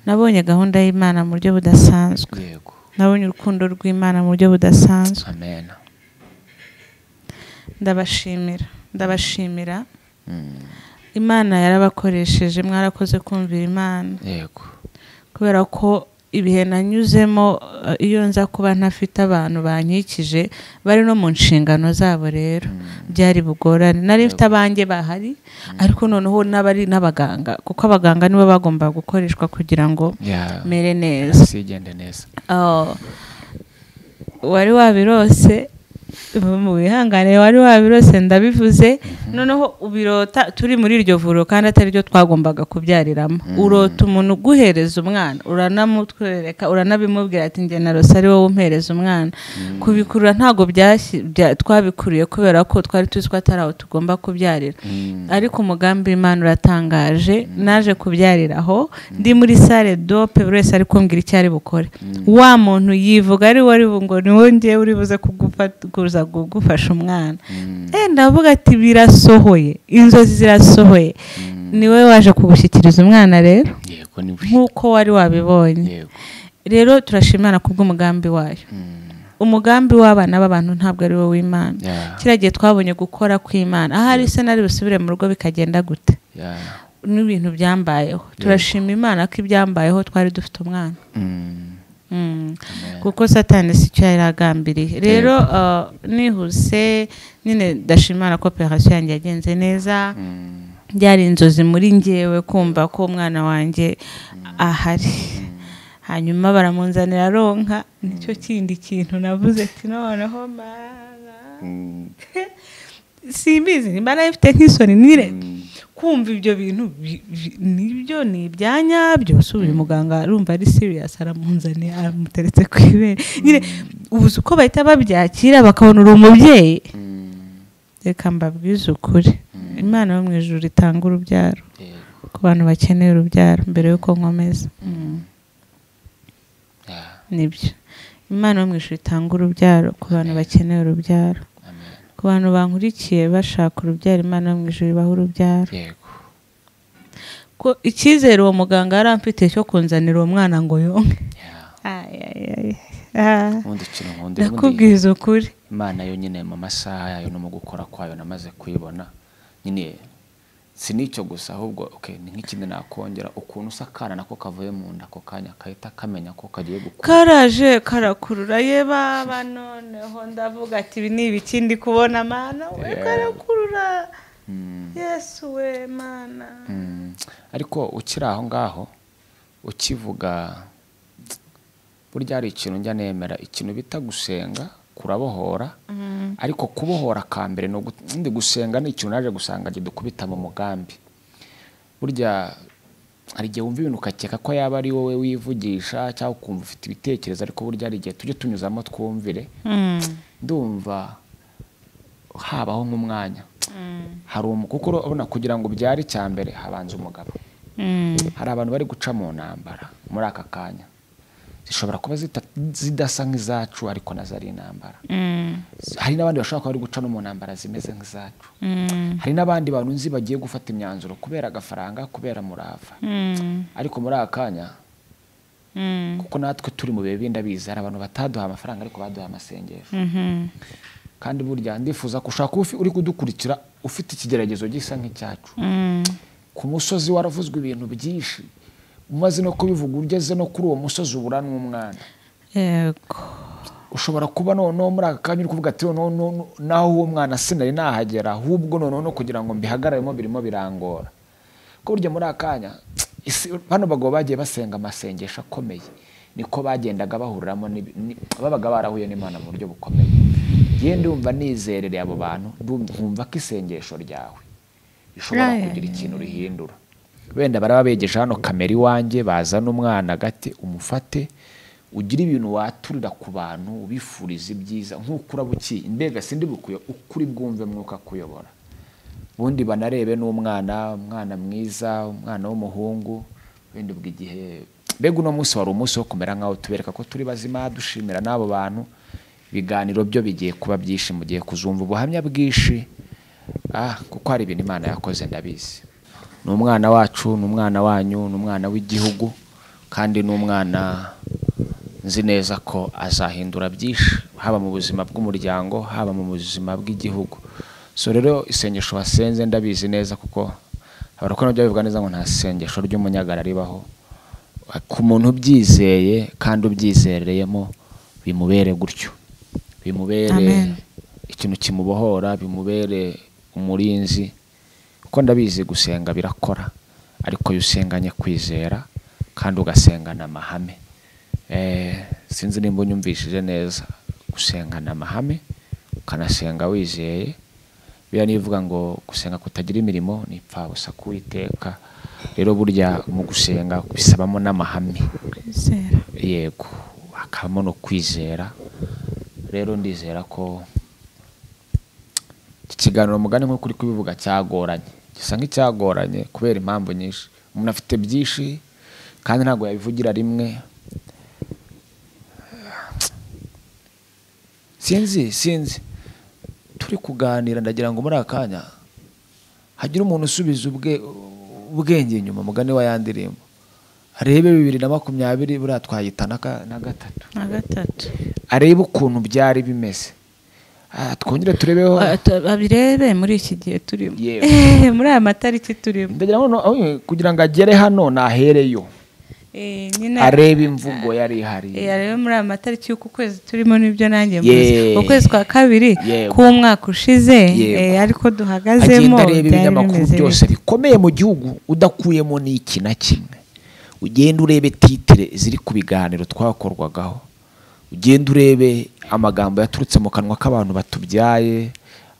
Nabonye gahunda y'Imana mu buryo budasanzwe, nabonye urukundo rw'Imana mu buryo budasanzwe. Amen. Ndabashimira Ndabashimira. Imana yarabakoresheje, mwarakoze kumvira Imana. Yego. Kubera ko ibihe nanyuzemo, iyo nza kuba ntafite abantu bankikije bari no mu nshingano zabo, rero byari bugorane. Nari mfite abanjye bahari, ariko noneho n'abari n'abaganga, kuko abaganga nibo bagomba gukoreshwa kugira ngo mere neza, sigende neza. Wari wabirose mu bihangane, wari wabirose ndabivuze. Noneho ubirota turi muri iryo vuriro kandi atari ryo twagombaga kubyariramo. Urota umuntu uguhereza umwana, uranamutwereka, uranabimubwira ati njye narose ari wowe umpereza umwana. Kubikurura ntabwo twabikuriye kubera ko twari tuzi ko atari aho tugomba kubyarira. Ariko umugambi w'Imana uratangaje. Naje kubyarira aho ndi muri salle dope, buri wese ari kumbwira icyo ari bukore. Wa muntu yivuga ari wari ngo ni wowe ngiye uri buze kugufata kuza kugufasha umwana. Ndavuga ati birasohoye, inzozi zirasohoye. Niwe waje kugushyikiriza umwana rero. Yego, niwe. Nkuko wari wabibonye. Yego. Rero turashimana kubw'umugambi wayo. Umugambi w'abana b'abantu ntabwo ari wo w'Imana. Kiriya gihe twabonye gukora kw'Imana. Ahari se nari busubire mu rugo bikagenda gute? N'ibintu byambayeho. Turashima Imana ko ibyambayeho twari dufite umwana. Kuko Satani si cyo yaragambiriye. Rero nihuse nyine ndashimana ko operation yanjye yagenze neza. Byari inzozi muri njyewe kumva ko umwana wanjye ahari. Hanyuma baramunzanira ronka, nicyo kindi kintu navuze ati noneho mana. Simbizi nimba nari mfite nk'isoni nyine kumva ibyo bintu nibyo ni ibyanyabyo. Si uyu muganga arumva ari serious, aramunzaniye aramuteretse ku ibere nyine. Ubuze uko bahita babyakira bakabona uri umubyeyi. Reka mbabwize ukuri, Imana yo mu ijuru itanga urubyaro ku bantu bakeneye urubyaro. Mbere y'uko nkomeza, nibyo, Imana yo mu ijuru itanga urubyaro ku bantu bakeneye urubyaro. Ku bantu bankurikiye bashaka urubyaro, Imana yo mu ijuru ibaha urubyaro. Ko icyizere uwo muganga yari amfite cyo kunzanira uwo mwana ngo yonke. Ay, ay, ay. Ubundi ikintu nkunda, ubundi Ndakubwiza ukuri. Imana yo nyine mu masaha yayo no mu gukora kwayo namaze kuyibona nyine. Si n'icyo gusa, ahubwo okay, ni nk'ikindi nakongera, ukuntu usa akana nako kavuye mu nda ako kanya kahita kamenya ko kagiye gukura. Karaje karakurura, ye baba, noneho ndavuga ati ibi ni ibiki ndi kubona, Mana we? Karakurura. Yesu we, Mana. Ariko ukiri aho ngaho ukivuga, burya hari ikintu njya nemera, ikintu bita gusenga kurabohora. Ariko kubohora ka mbere ni undi gusenga ni ikintu naje gusanga kidukubita mu mugambi. Burya hari igihe wumva ibintu ukakeka ko yaba ari wowe wivugisha cyangwa ukumva ufite ibitekerezo, ariko burya hari igihe tujye tunyuzamo twumvire. Ndumva habaho nk'umwanya hari kuko urabona kugira ngo ubyare, icya mbere habanza umugabo. Hari abantu bari guca mu ntambara muri aka kanya, zishobora kuba zidasa nk'izacu, ariko nazo ari intambara. Hari n'abandi bashobora kuba bari guca no mu ntambara zimeze nk'izacu. Hari n'abandi bantu nzi bagiye gufata imyanzuro kubera agafaranga, kubera murava. Ariko muri aka kanya, kuko natwe turi mu bihe bindi abizi, hari abantu bataduha amafaranga ariko baduha amasengesho. Kandi burya ndifuza ko ushobora kuba uri kudukurikira ufite ikigeragezo gisa nk'icyacu, ku musozi waravuzwe ibintu byinshi, umaze no kubivuga, ugeze no kuri uwo musozi ubura n'umwana. Ushobora kuba noneho muri aka kanya uri kuvuga ati noneho naho uwo mwana sinari nahagera, ahubwo noneho no kugira ngo mbihagararemo birimo birangora. Ko burya muri aka kanya bano bagabo bagiye basenga amasengesho akomeye, niko bagendaga bahuriramo babaga barahuye n'Imana mu buryo bukomeye. Yewe, ndumva nizerereye abo bantu, nkumva ko isengesho ryawe rishobora kugira ikintu rihindura. Wenda baraba begeje hano kamera iwanjye, bazana umwana agati, umufate, ugire ibintu waturira ku bantu ubifuriza ibyiza nk'uko urabukiye. Mbega sindi bukuye ukuri bwumve mwuka kuyobora, ubundi banarebe n'umwana, umwana mwiza, umwana w'umuhungu. Wenda ubwo igihe, mbega uno munsi wari umunsi wo kumera nkaho tubereka ko turi bazima, dushimira n'abo bantu. Ibiganiro byo bigiye kuba byinshi, mugiye kuzumva ubuhamya bwinshi, kuko hari ibintu Imana yakoze ndabizi. Ni umwana wacu, ni umwana wanyu, ni umwana w'igihugu, kandi ni umwana nzi neza ko azahindura byinshi, haba mu buzima bw'umuryango, haba mu buzima bw'igihugu. So rero isengesho wasenze ndabizi neza, kuko abarokore byo bivuga neza ngo nta sengesho ry'umunyagara ribaho. Ku muntu ubyizeye kandi ubyizereyemo bimubere gutyo, bimubere ikintu kimubohora, bimubere umurinzi, kuko ndabizi gusenga birakora, ariko iyo usenganye kwizera kandi ugasengana amahame. Sinzi nimba unyumvishije neza, gusengana amahame ukanasenga wizeye, biriya nivuga ngo gusenga kutagira imirimo ni ipfabusa kuwiteka. Rero burya mu gusenga bisabamo n'amahame, yego, hakabamo no kwizera. Rero ndizera ko iki kiganiro mugani nk'uko uri kubivuga cyagoranye, gisa nk'icyagoranye kubera impamvu nyinshi. Umuntu afite byinshi kandi ntabwo yabivugira rimwe. Sinzi turi kuganira, ndagira ngo muri akanya hagira umuntu usubiza ubwenge inyuma mugani wa yandirimbo, arebe 2020 buriya twayita na gatatu, arebe ukuntu byari bimeze. Twongere turebeho, abirebe muri iki gihe turimo, muri aya matariki turimo. Ndagira ngo kugira ngo agere hano nahereyo, arebe imvugo yari ihari, arebe muri aya matariki y'uku kwezi turimo, nibyo nanjye mvuze ukwezi kwa kabiri k'umwaka ushize, ariko duhagazemo. Agenda arebe ibinyamakuru byose bikomeye mu gihugu udakuyemo n'iki na kimwe, ugenda urebe titire ziri ku biganiro twakorwagaho, ugenda urebe amagambo yaturutse mu kanwa k'abantu batubyaye,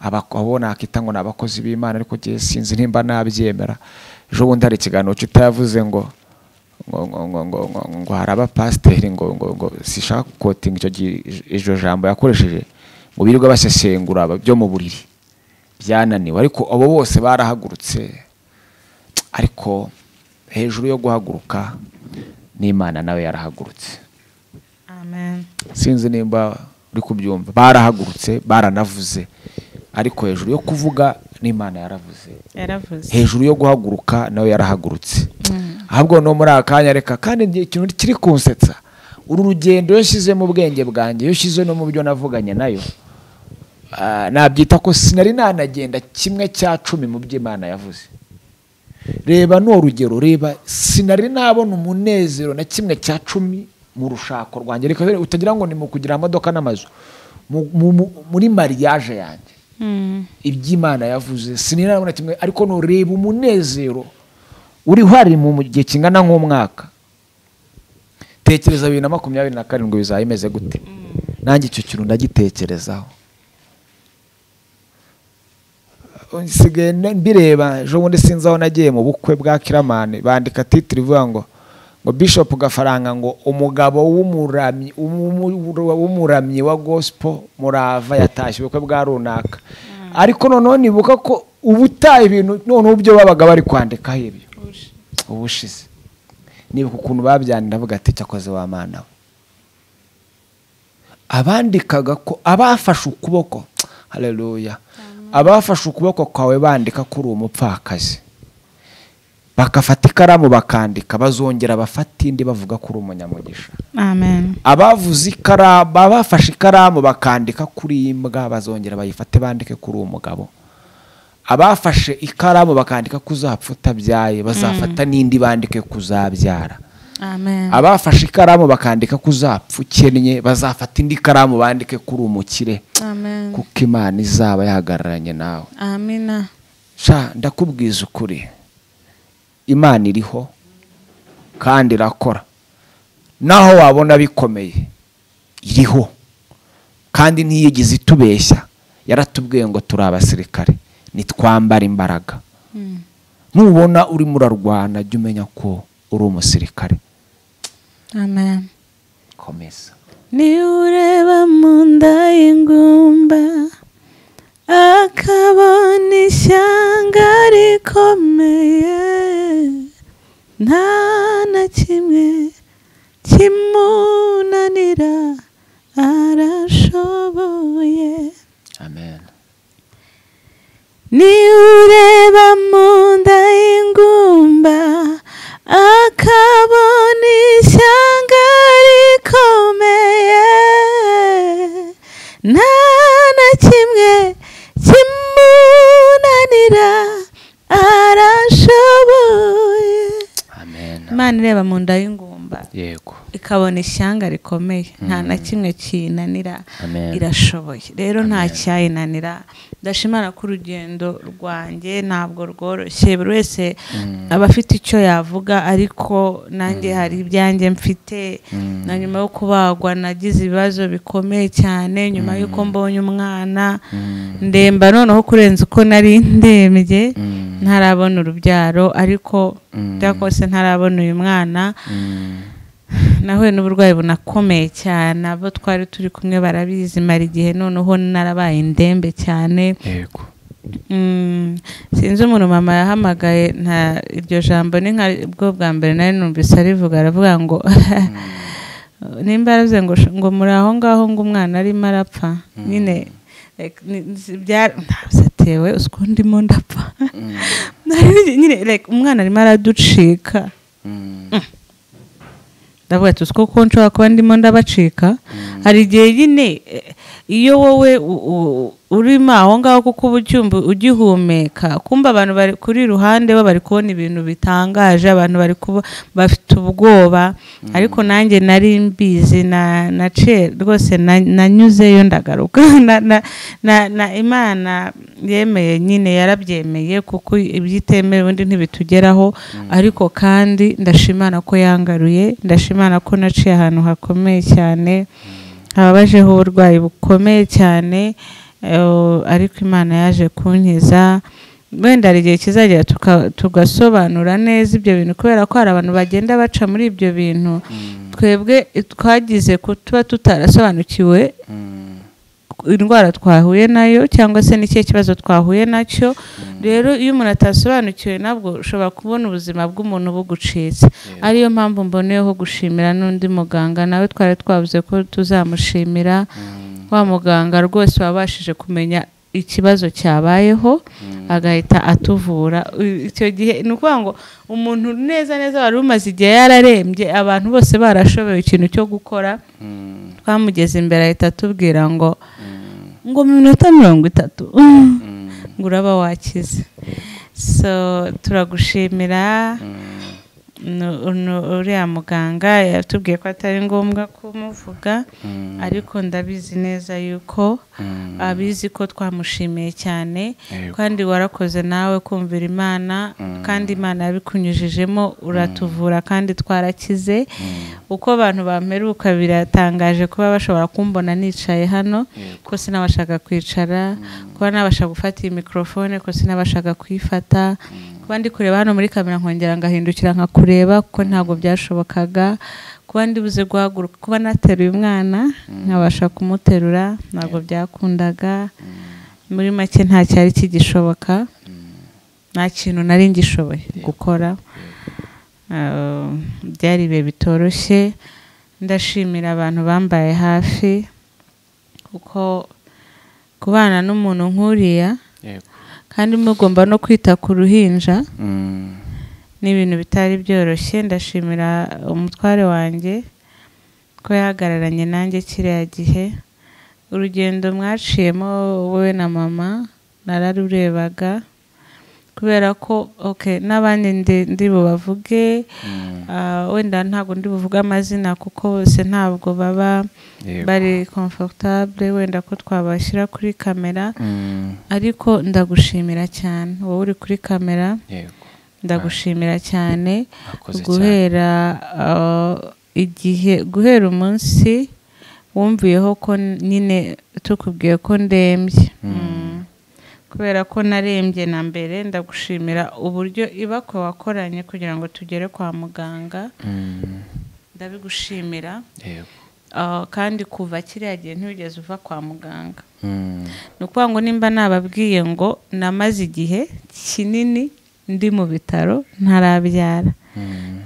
abona akita ngo n'abakozi b'Imana, ariko gihe sinzi nimba nabyemera. Ejo bundi hari ikiganiro kitavuze ngo ngo hari abapasiteri ngo ngo ngo sishaka gukotinga icyo iryo jambo yakoresheje, ngo birirwa basesengura byo mu buriri byananiwe, ariko abo bose barahagurutse. Ariko hejuru yo guhaguruka n'Imana nawe yarahagurutse. Amen. Sinzi nimba uri kubyumva, barahagurutse baranavuze, ariko hejuru yo kuvuga n'Imana yaravuze, hejuru yo guhaguruka nawe yarahagurutse. Ahubwo no muri akanya reka, kandi ikintu kiri kunsetsa, uru rugendo yashyize mu bwenge bwanjye, yashyize no mu byo navuganye nayo, nabyita ko sinari nanagenda 1/10 mu byo Imana yavuze. Reba no rugero, reba sinari nabona umunezero na 1/10 mu rushako rwanjye. Reka utagira ngo ni mu kugira amadoka n'amazu, muri mariage yanjye iby'Imana yavuze sinari nabona kimwe, ariko no reba umunezero uri hari mu gihe kingana nk'umwaka. Tekereza 2027 bizaba bimeze gute? Nanjye icyo kintu ndagitekerezaho, nsigaye mbireba. Ejo bundi sinzi aho nagiye mu bukwe bwa Kiramani, bandika titire ivuga ngo Bishop Gafaranga ngo umugabo w'umuramyi wa gospel Murava yatashye ubukwe bwa runaka. Ariko noneho nibuka ko ubutaye ibintu noneho ibyo babaga bari kwandikaho ibyo ubushize, nibuka ukuntu babyandika, ndavuga ati cyakoze wa Mana we. Abandikaga ko abafashe ukuboko, haleluya, abafashe ukuboko kwawe bandika kuri umupfakazi, bakafata ikaramu bakandika, bazongera bafata indi bavuga kuri umunyamugisha. Amen. Abavuze ikaramu, abafashe ikaramu bakandika kuri imbwa, bazongera bayifate bandike kuri umugabo. Abafashe ikaramu bakandika kuzapfa utabyaye, bazafata n'indi bandike kuzabyara. Amen. Abafashe ikaramu bakandika kuzapfa ukennye, bazafata indi karamu bandike kuri umukire. Amen. Kuko Imana izaba yahagararanye nawe. Amina. Sha ndakubwiza ukuri, Imana iriho kandi irakora. Naho wabona bikomeye iriho, kandi ntiyigeze itubeshya. Yaratubwiye ngo turi abasirikare, nitwambara imbaraga. Nubona uri murarwana jya umenya ko uri umusirikare. Amen. Komeza. Ni ureba mu nda y'ingumba akabona ishyanga rikomeye, nta na kimwe kimunanira, arashoboye. Amen. Ni ureba mu nda y'ingumba akabona ishyanga rikomeye, nta na kimwe kimunanira, ireba mu nda y'ingumba yego ikabona ishyanga rikomeye, nta na kimwe kiyinanira, Amen. irashoboye. Rero nta cyayinanira. Ndashimana ko urugendo rwanjye ntabwo rworoshye, buri wese aba afite icyo yavuga, ariko nanjye hari ibyanjye mfite. Na nyuma yo kubagwa nagize ibibazo bikomeye cyane, nyuma y'uko mbonye umwana ndemba noneho kurenza uko nari ndembye, ntarabona urubyaro, ariko byakose ntarabona uyu mwana. Nahuye n'uburwayi bunakomeye cyane, abo twari turi kumwe barabizi, mara igihe noneho narabaye indembe cyane. Yego. Sinzi umuntu mama yahamagaye, nta iryo jambo ni nka bwo bwa mbere nari numvise arivuga, aravuga ngo nimba yaravuze ngo muri aho ngaho ngo umwana arimo arapfa nyine, like, ntabisatewe usiko ndimo ndapfa nyine, like, umwana arimo araducika. Ndavuga ati usiko ko nshobora kuba ndimo ndabacika. Hari igihe nyine iyo wowe urimo aho ngaho kuko uba ucyumva ugihumeka, kumva abantu bari kuri ruhande bo bari kubona ibintu bitangaje, abantu bari kuba bafite ubwoba, ariko nanjye nari mbizi, naciye rwose nanyuzeyo ndagaruka. Na Imana yemeye nyine, yarabyemeye, kuko ibyitemewe ubundi ntibitugeraho. Ariko kandi ndashimana ko yangaruye, ndashimana ko naciye ahantu hakomeye cyane, hababajeho uburwayi bukomeye cyane, ariko Imana yaje kunkiza. Wenda hari igihe kizagera tugasobanura neza ibyo bintu, kubera ko hari abantu bagenda baca muri ibyo bintu twebwe twagize kuba tutarasobanukiwe indwara twahuye nayo cyangwa se n'ikihe kibazo twahuye nacyo. Rero iyo umuntu atasobanukiwe nabwo ushobora kubona ubuzima bw'umuntu bugucitse. Ariyo mpamvu mboneyeho gushimira n'undi muganga nawe twari twavuze ko tuzamushimira, wa muganga rwose wabashije kumenya ikibazo cyabayeho agahita atuvura. Icyo gihe ni ukuvuga ngo umuntu neza neza wari umaze igihe yararembye, abantu bose barashoboye ikintu cyo gukora, twamugeze imbere ahita atubwira ngo mu minota 30 ngo uraba wakize. So turagushimira. Uriya muganga yatubwiye ko atari ngombwa kumuvuga, ariko ndabizi neza yuko abizi ko twamushimiye cyane. Kandi warakoze nawe kumvira Imana, kandi Imana yabikunyujijemo uratuvura kandi twarakize. Uko abantu bamperuka biratangaje kuba bashobora kumbona nicaye hano, ko sinabashaga kwicara, kuba nabasha gufata iyi mikrofone, ko sinabashaga kuyifata, kuba ndi kureba hano muri kamera nkongera ngahindukira nkakureba kuko ntabwo byashobokaga, kuba ndibuze guhaguruka, kuba nateruye umwana nkabasha kumuterura ntabwo byakundaga. Muri make nta cyari kigishoboka, nta kintu nari ngishoboye gukora. Byari ibihe bitoroshye. Ndashimira abantu bambaye hafi, kuko kubana n'umuntu nk'uriya kandi mugomba no kwita ku ruhinja ni ibintu bitari byoroshye. Ndashimira umutware wanjye ko yahagararanye nanjye kiriya gihe. Urugendo mwaciyemo wowe na mama nararurebaga, kubera ko okay n'abandi ndi bubavuge, wenda ntabwo ndi buvuge amazina kuko bose ntabwo baba bari comfortable wenda ko twabashyira kuri kamera, ariko ndagushimira cyane wowe uri kuri kamera. Ndagushimira cyane guhera igihe, guhera umunsi wumviyeho ko nyine tukubwiye ko ndembye, kubera ko narembye na mbere. Ndagushimira uburyo ibako wakoranye kugira ngo tugere kwa muganga, ndabigushimira. Kandi kuva kiriya gihe ntiwigeze uva kwa muganga. Ni ukuvuga ngo nimba nababwiye ngo namaze igihe kinini ndi mu bitaro ntarabyara,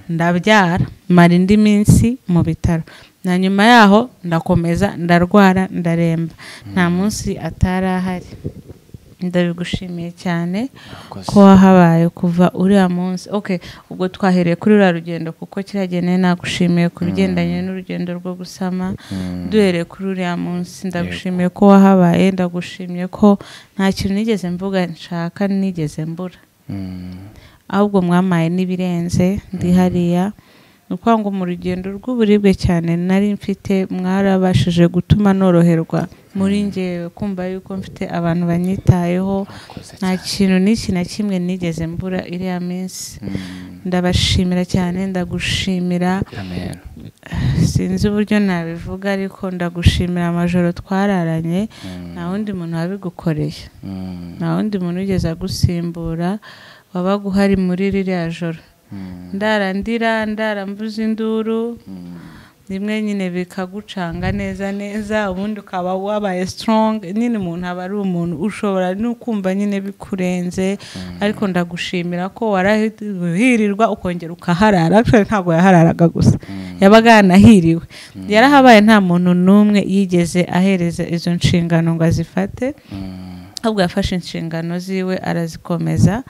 ndabyara mara indi minsi mu bitaro, na nyuma yaho ndakomeza ndarwara ndaremba, nta munsi atarahari. Ndabigushimiye cyane ko wahabaye kuva uriya munsi. Okay, ubwo twahereye kuri uriya rugendo kuko kiriya nagushimiye ku bigendanye n'urugendo rwo gusama. Duhereye kuri uriya munsi ndagushimiye ko wahabaye, ndagushimiye ko nta kintu nigeze mvuga nshaka nigeze mbura, ahubwo mwamaye n'ibirenze ndi hariya. Ni ukuvuga ngo mu rugendo rw'uburibwe cyane nari mfite, mwarabashije gutuma noroherwa muri njyewe, kumva yuko mfite abantu banyitayeho. Murakoze Nta cyane. kintu n'iki na kimwe nigeze mbura iriya minsi. Ndabashimira cyane, ndagushimira. Amen. Sinzi uburyo nabivuga, ariko ndagushimira amajoro twararanye. Nta wundi muntu wabigukoreye, nta wundi muntu wigeze agusimbura wabaga uhari muri ririya joro. Ndara ndira, ndara mvuza induru, rimwe nyine bikagucanga neza neza, ubundi ukaba wabaye strong. Nyine umuntu aba ari umuntu, ushobora no kumva nyine bikurenze, ariko ndagushimira ko warahirirwa ukongera ukaharara. Actually ntabwo yahararaga gusa, yabaga yanahiriwe, yarahabaye. Nta muntu n'umwe yigeze ahereza izo nshingano ngo azifate, ahubwo yafashe inshingano ziwe arazikomeza.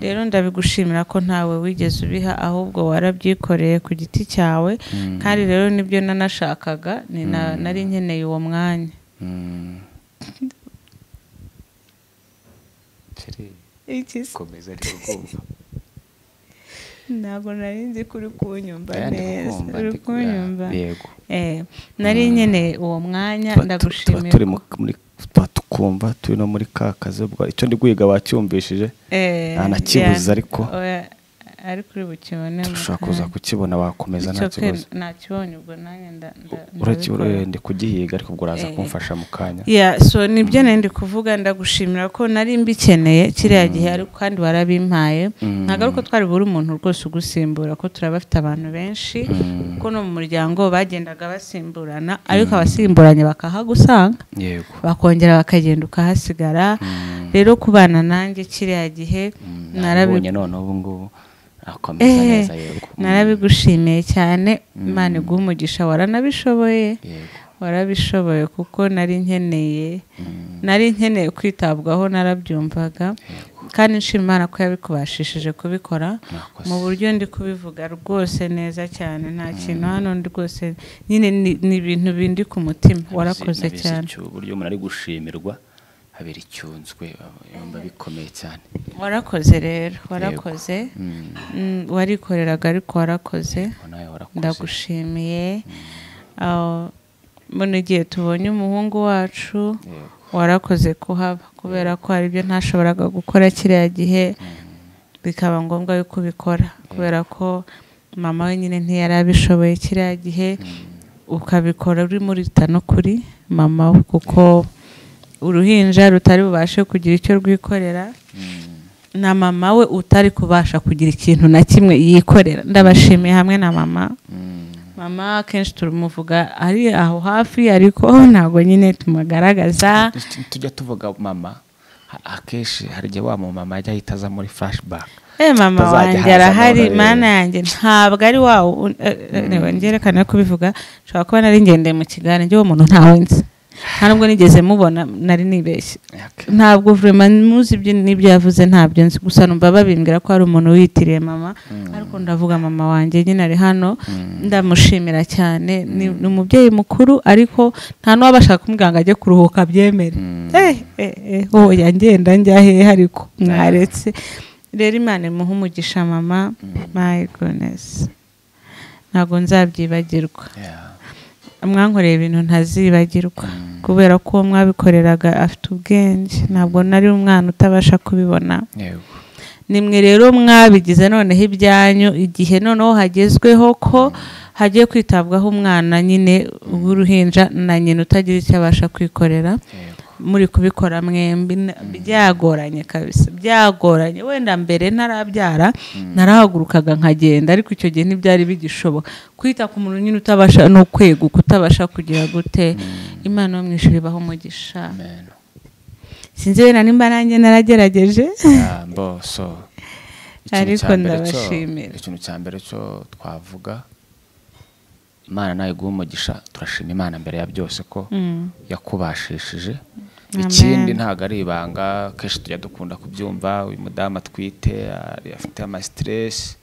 Rero ndabigushimira ko ntawe wigeze ubiha, ahubwo warabyikoreye ku giti cyawe. Kandi rero nibyo nanashakaga, ni nari nkeneye uwo mwanya. Chérie, Iki se? komeza, ari kukumva. Ntabwo nari nzi ko uri kunyumva Aya, ndi neza. kukumva, Uri kunyumva? Yego. Nari nkeneye uwo mwanya. Tuba Ndagushimiye. turi muri, tuba tukumva turi no muri ka kazi, ubwo icyo ndi guhiga wacyumvishije. Nta nakibuze, ariko Oya, ariko uri bukibone mu ushobora kuza kanya. kukibona, wakomeza, nta Icyo ke kibazo. nakibonye, ubwo nanjye Urakibura? ndabikora. Ndi kugihiga, ariko ubwo uraza kumfasha mu kanya. Yeah, so nibyo nari ndi kuvuga. Ndagushimira ko nari mbikeneye kiriya gihe, ariko kandi warabimpaye. Ntabwo ari uko twari buri umuntu rwose ugusimbura, ko turabafite abantu benshi, kuko no mu muryango bagendaga basimburana, ariko abasimburanye bakahagusanga, bakongera bakagenda ukahasigara. Rero kubana nanjye kiriya gihe Nabibonye none ubu ngubu akomeza neza, yego. Narabigushimiye cyane. Imana iguhe umugisha, waranabishoboye. Warabishoboye, kuko nari nkeneye kwitabwaho, narabyumvaga. Kandi nshima Imana ko yabikubashishije kubikora Murakoze. mu buryo ndi kubivuga rwose neza cyane. Nta kintu hano ndi rwose nyine, ni ibintu bindi ku mutima. Warakoze Nabizi cyane. Uburyo umuntu ari gushimirwa habera icyunzwe, yumva bikomeye cyane. Warakoze rero, warakoze. Warikoreraga, ariko warakoze. Yego, nawe warakoze. Ndagushimiye. Muno igihe tubonye umuhungu wacu, warakoze kuhaba, kubera ko hari ibyo ntashoboraga gukora kiriya gihe, bikaba ngombwa yuko ubikora, kubera ko mama we nyine ntiyari abishoboye kiriya gihe, ukabikora uri murita no kuri mama we, kuko uruhinja rutari bubashe kugira icyo rwikorera, na mama we utari kubasha kugira ikintu na kimwe yikorera. Ndabashimiye hamwe na mama. Mama akenshi turamuvuga ari aho hafi, ariko ntabwo nyine tumugaragaza. Tujya tuvuga mama, akenshi hari igihe wa mumama ajya ahita aza muri flashback. Mama Atazajya wanjye haza arahari. none. Mana yanjye, ntabwo ari wawe. Ngerekana kubivuga, nshobora kuba nari ngendeye mu kigare, njyewe uwo muntu ntawe nzi, nta nubwo nigeze mubona, nari nibeshye. Ntabwo vraiment muzi ibyo n'ibyo yavuze, ntabyo nzi, gusa numva babimbwira ko hari umuntu wiyitiriye mama. Ariko ndavuga mama wanjye nyine ari hano, ndamushimira cyane. Ni umubyeyi mukuru, ariko nta n'uwabasha kumubwira ngo ajye kuruhuka abyemere. Oya, ngenda njya hehe? Ariko mwaretse rero, Imana imuhe umugisha mama. My goodness, ntabwo nzabyibagirwa. Mwankoreye ibintu ntazibagirwa, kubera ko uwo mwabikoreraga afite ubwenge, ntabwo nari umwana utabasha kubibona. Nimwe rero mwabigize noneho ibyanyu, igihe noneho hagezweho ko hagiye kwitabwaho umwana nyine w'uruhinja na nyina utagira icyo abasha kwikorera, muri kubikora mwembi. Byagoranye kabisa, byagoranye. Wenda mbere ntarabyara narahagurukaga nkagenda, ariko icyo gihe ntibyari bigishoboka kwita ku muntu nyine utabasha no kweguka, utabasha kugira gute. Imana yo mu ijuru ibahe umugisha. Amen. Sinzi wenda nimba nanjye naragerageje. Yeah, mbo so ikintu Ariko cya mbere ndabashimira. Ikintu cya mbere cyo twavuga, Imana nawe iguha umugisha. Turashima Imana mbere ya byose ko yakubashishije. Amen. Ikindi, ntabwo ari ibanga, kenshi tujya dukunda kubyumva, uyu mudamu atwite, afite ama stress,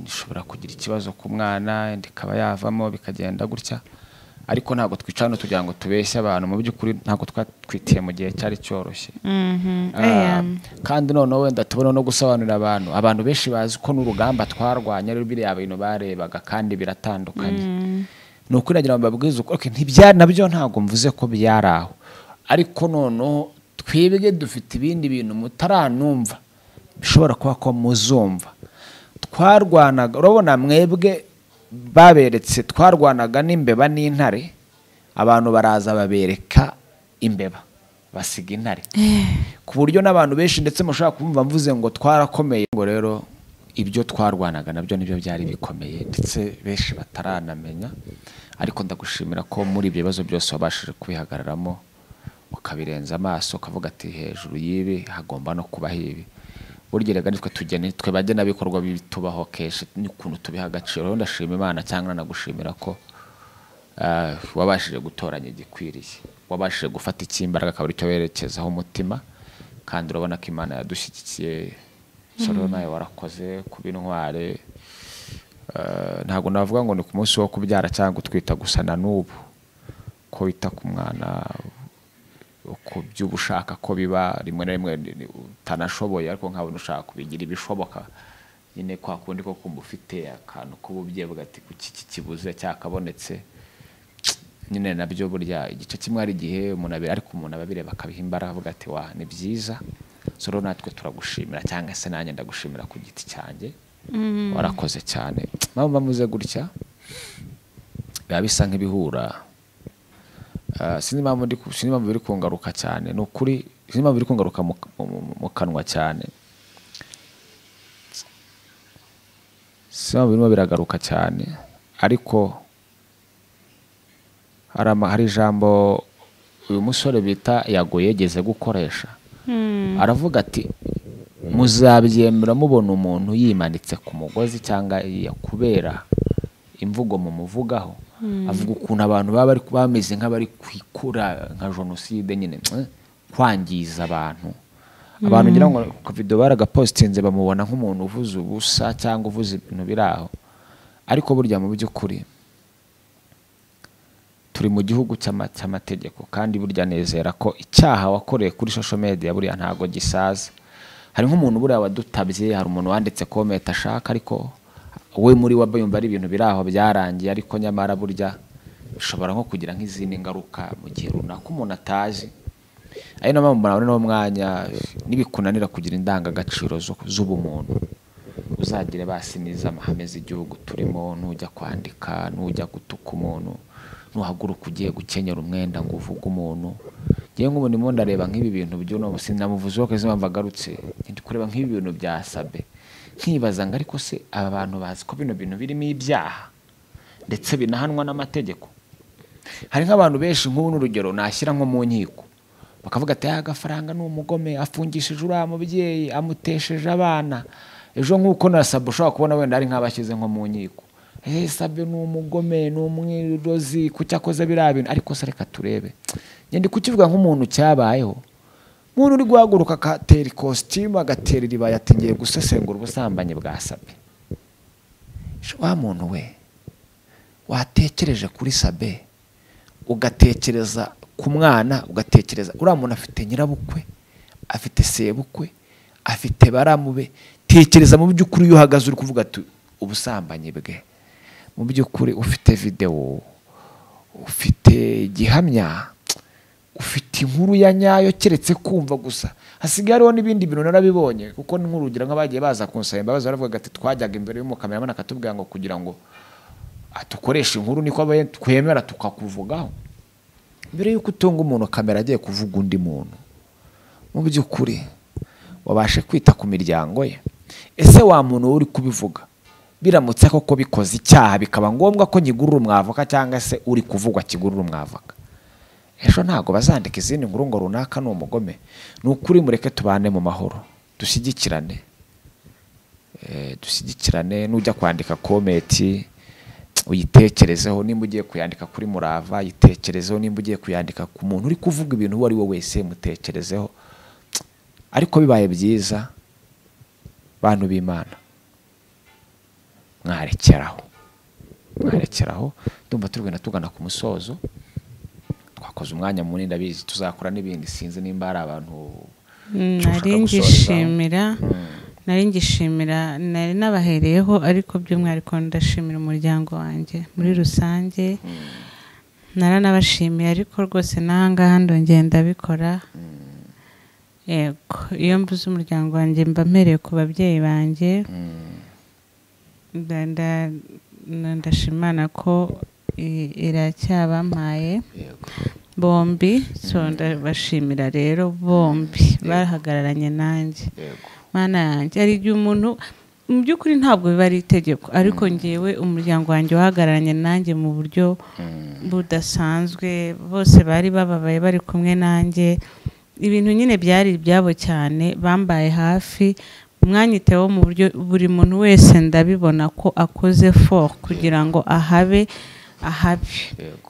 ishobora kugira ikibazo ku mwana, inda ikaba yavamo, bikagenda gutya. Ariko ntabwo twicara no tugira ngo tubeshye abantu, mu by'ukuri ntabwo twatwitiye mu gihe cyari cyoroshye. Kandi noneho wenda tubona no gusobanurira abantu benshi bazi ko n'urugamba twarwanye ari biriya bintu barebaga kandi biratandukanye. Ni ukuri nagira ngo mbabwize ukuri, okay, nabyo ntabwo mvuze ko byari aho, ariko noneho twebwe dufite ibindi bintu mutaranumva bishobora kuba ko muzumva. Twarwanaga, urabona mwebwe baberetse, twarwanaga n'imbeba n'intare, abantu baraza babereka imbeba basiga intare, ku buryo n'abantu benshi ndetse mushobora kumva mvuze ngo twarakomeye, ngo rero ibyo twarwanaga nabyo nibyo byari bikomeye ndetse benshi bataranamenya. Ariko ndagushimira ko muri ibyo bibazo byose wabashije kubihagararamo ukabirenza amaso, ukavuga ati hejuru y'ibi hagomba no kubaho ibi. Burya rega nitwe tugena, nitwe bagenabikorwa bitubaho kenshi n'ukuntu tubiha agaciro. Rero ndashima Imana cyangwa nagushimira ko wabashije gutoranya igikwiriye, wabashije gufata icy'imbaraga akaba aricyo werekezaho umutima, kandi urabona ko Imana yadushyigikiye. So rero nawe warakoze kuba intware. Ntabwo navuga ngo ni ku munsi wo kubyara cyangwa gutwita gusa, na n'ubu ko wita ku mwana uko by'ubushaka ko biba, rimwe na rimwe utanashoboye ariko nkabona ushaka kubigira ibishoboka nyine, kwa kundi ko kumva ufite akantu k'ububyeyi uvuga ati kuki iki kibuze cyakabonetse nyine, nabyo burya igice kimwe hari igihe umuntu abira, ariko umuntu ababireba akabiha imbaraga avuga ati wa ni byiza. So rero natwe turagushimira, cyangwa se nanjye ndagushimira ku giti cyanjye, warakoze cyane. Mpamvu mvuze gutya biba bisa nk'ibihura. Sinzi impamvu biri kungaruka cyane, ni ukuri sinzi impamvu biri kungaruka mu kanwa cyane, sinzi impamvu birimo biragaruka cyane, ariko hari ijambo uyu musore bita Yago yegeze gukoresha, aravuga ati muzabyemera mubona umuntu yimanitse ku mugozi cyangwa kubera imvugo mumuvugaho. Avuga ukuntu abantu baba bameze nk'abari kwikura nka jenoside nyine, kwangiza abantu. Abantu ngira ngo ku video baragapostinze bamubona nk'umuntu uvuze ubusa cyangwa uvuze ibintu biraho, ariko burya mu by'ukuri turi mu gihugu cy'amategeko, kandi burya nezera ko icyaha wakoreye kuri social media buriya ntago gisaza. Hari nk'umuntu buriya wadutabye, hari umuntu wanditse comment ashaka, ariko we muri we yumva ari ibintu biraho byarangiye, ariko nyamara burya bishobora nko kugira nk'izindi ngaruka mu gihe runaka umuntu atazi. Ari no mpamvu murabona no mwanya nibikunanira kugira indangagaciro z'ubumuntu, uzagire basi niza amahame z'igihugu turimo. Nujya kwandika, nujya gutuka umuntu, nuhaguruka ugiye gukenyera umwenda ngo uvuge umuntu. Ngiye nk'ubu ndimo ndareba nk'ibi bintu by'uno sinamuvuze ko impamvu agarutse, ndi kureba nk'ibi bintu bya Sabe, nkibaza ngo ariko se aba bantu bazi ko bino bintu birimo ibyaha ndetse binahanwa n'amategeko. Hari nk'abantu benshi nk'ubu n'urugero nashyira nko mu nkiko, bakavuga ati agafaranga ni umugome, afungishije uriya mubyeyi, amutesheje abana. Ejo nk'uko na Sabe ushobora kubona wenda ari nk'abashyize nko mu nkiko, Sabe ni umugome, ni umwirozi, kuki akoze biriya bintu. Ariko se reka turebe, ndi kukivuga nk'umuntu cyabayeho, umuntu uri guhaguruka akatera ikositimu agatera iribaya ati ngiye gusesengura ubusambanyi bwa Sabe. Wa muntu we watekereje kuri Sabe, ugatekereza ku mwana, ugatekereza uriya muntu afite nyirabukwe, afite sebukwe, afite baramube, tekereza mu by'ukuri iyo uhagaze uri kuvuga ati ubusambanyi bwe, mu by'ukuri ufite video, ufite gihamya, ufite inkuru ya nyayo, keretse kumva gusa. Hasigaye hariho n'ibindi bintu narabibonye, kuko nk'urugero nk'abagiye baza kunsaba imbabazi baravuga ati twajyaga imbere y'umukameramani akatubwira ngo kugira ngo atukoreshe inkuru niko twemera tukakuvugaho. Mbere yuko utunga umuntu kamera agiye kuvuga undi muntu, mu by'ukuri wabashe kwita ku miryango ye. Ese wa muntu uri kubivuga biramutse koko bikoze icyaha bikaba ngombwa ko nkigurura umwavoka cyangwa se uri kuvugwa kigurura umwavoka, ejo ntago bazandika izindi nkuru ngo runaka ni umugome. Ni ukuri mureke tubane mu mahoro, dushyigikirane, dushyigikirane. Nujya kwandika komenti uyitekerezeho, nimba ugiye kuyandika kuri Murava yitekerezeho, nimba ugiye kuyandika ku muntu uri kuvuga ibintu uwo ari we wese mutekerezeho. Ariko bibaye byiza bantu b'Imana mwarekeraho. mwarekeraho. Ndumva turi tugana ku musozo, twakoze umwanya munini, ndabizi tuzakora n'ibindi, sinzi nimba hari abantu nari ngishimira nari nabahereyeho, ariko by'umwihariko ndashimira umuryango wanjye muri rusange, naranabashimiye ariko rwose n'ahangaha ndongera ndabikora. Yego, iyo mvuze umuryango wanjye mba mpereye ku babyeyi banjye, ndashimana ko iracyabampaye bombi, so ndabashimira rero bombi bahagararanye nanjye. Mana yanjye, hari igihe umuntu mu by'ukuri ntabwo biba ari itegeko, ariko ngewe umuryango wanjye wahagararanye nanjye mu buryo budasanzwe, bose bari bababaye bari kumwe nanjye, ibintu nyine byari ibyabo cyane, bambaye hafi, mwanyiteho mu buryo buri muntu wese ndabibona ko akoze fort kugira ngo ahabe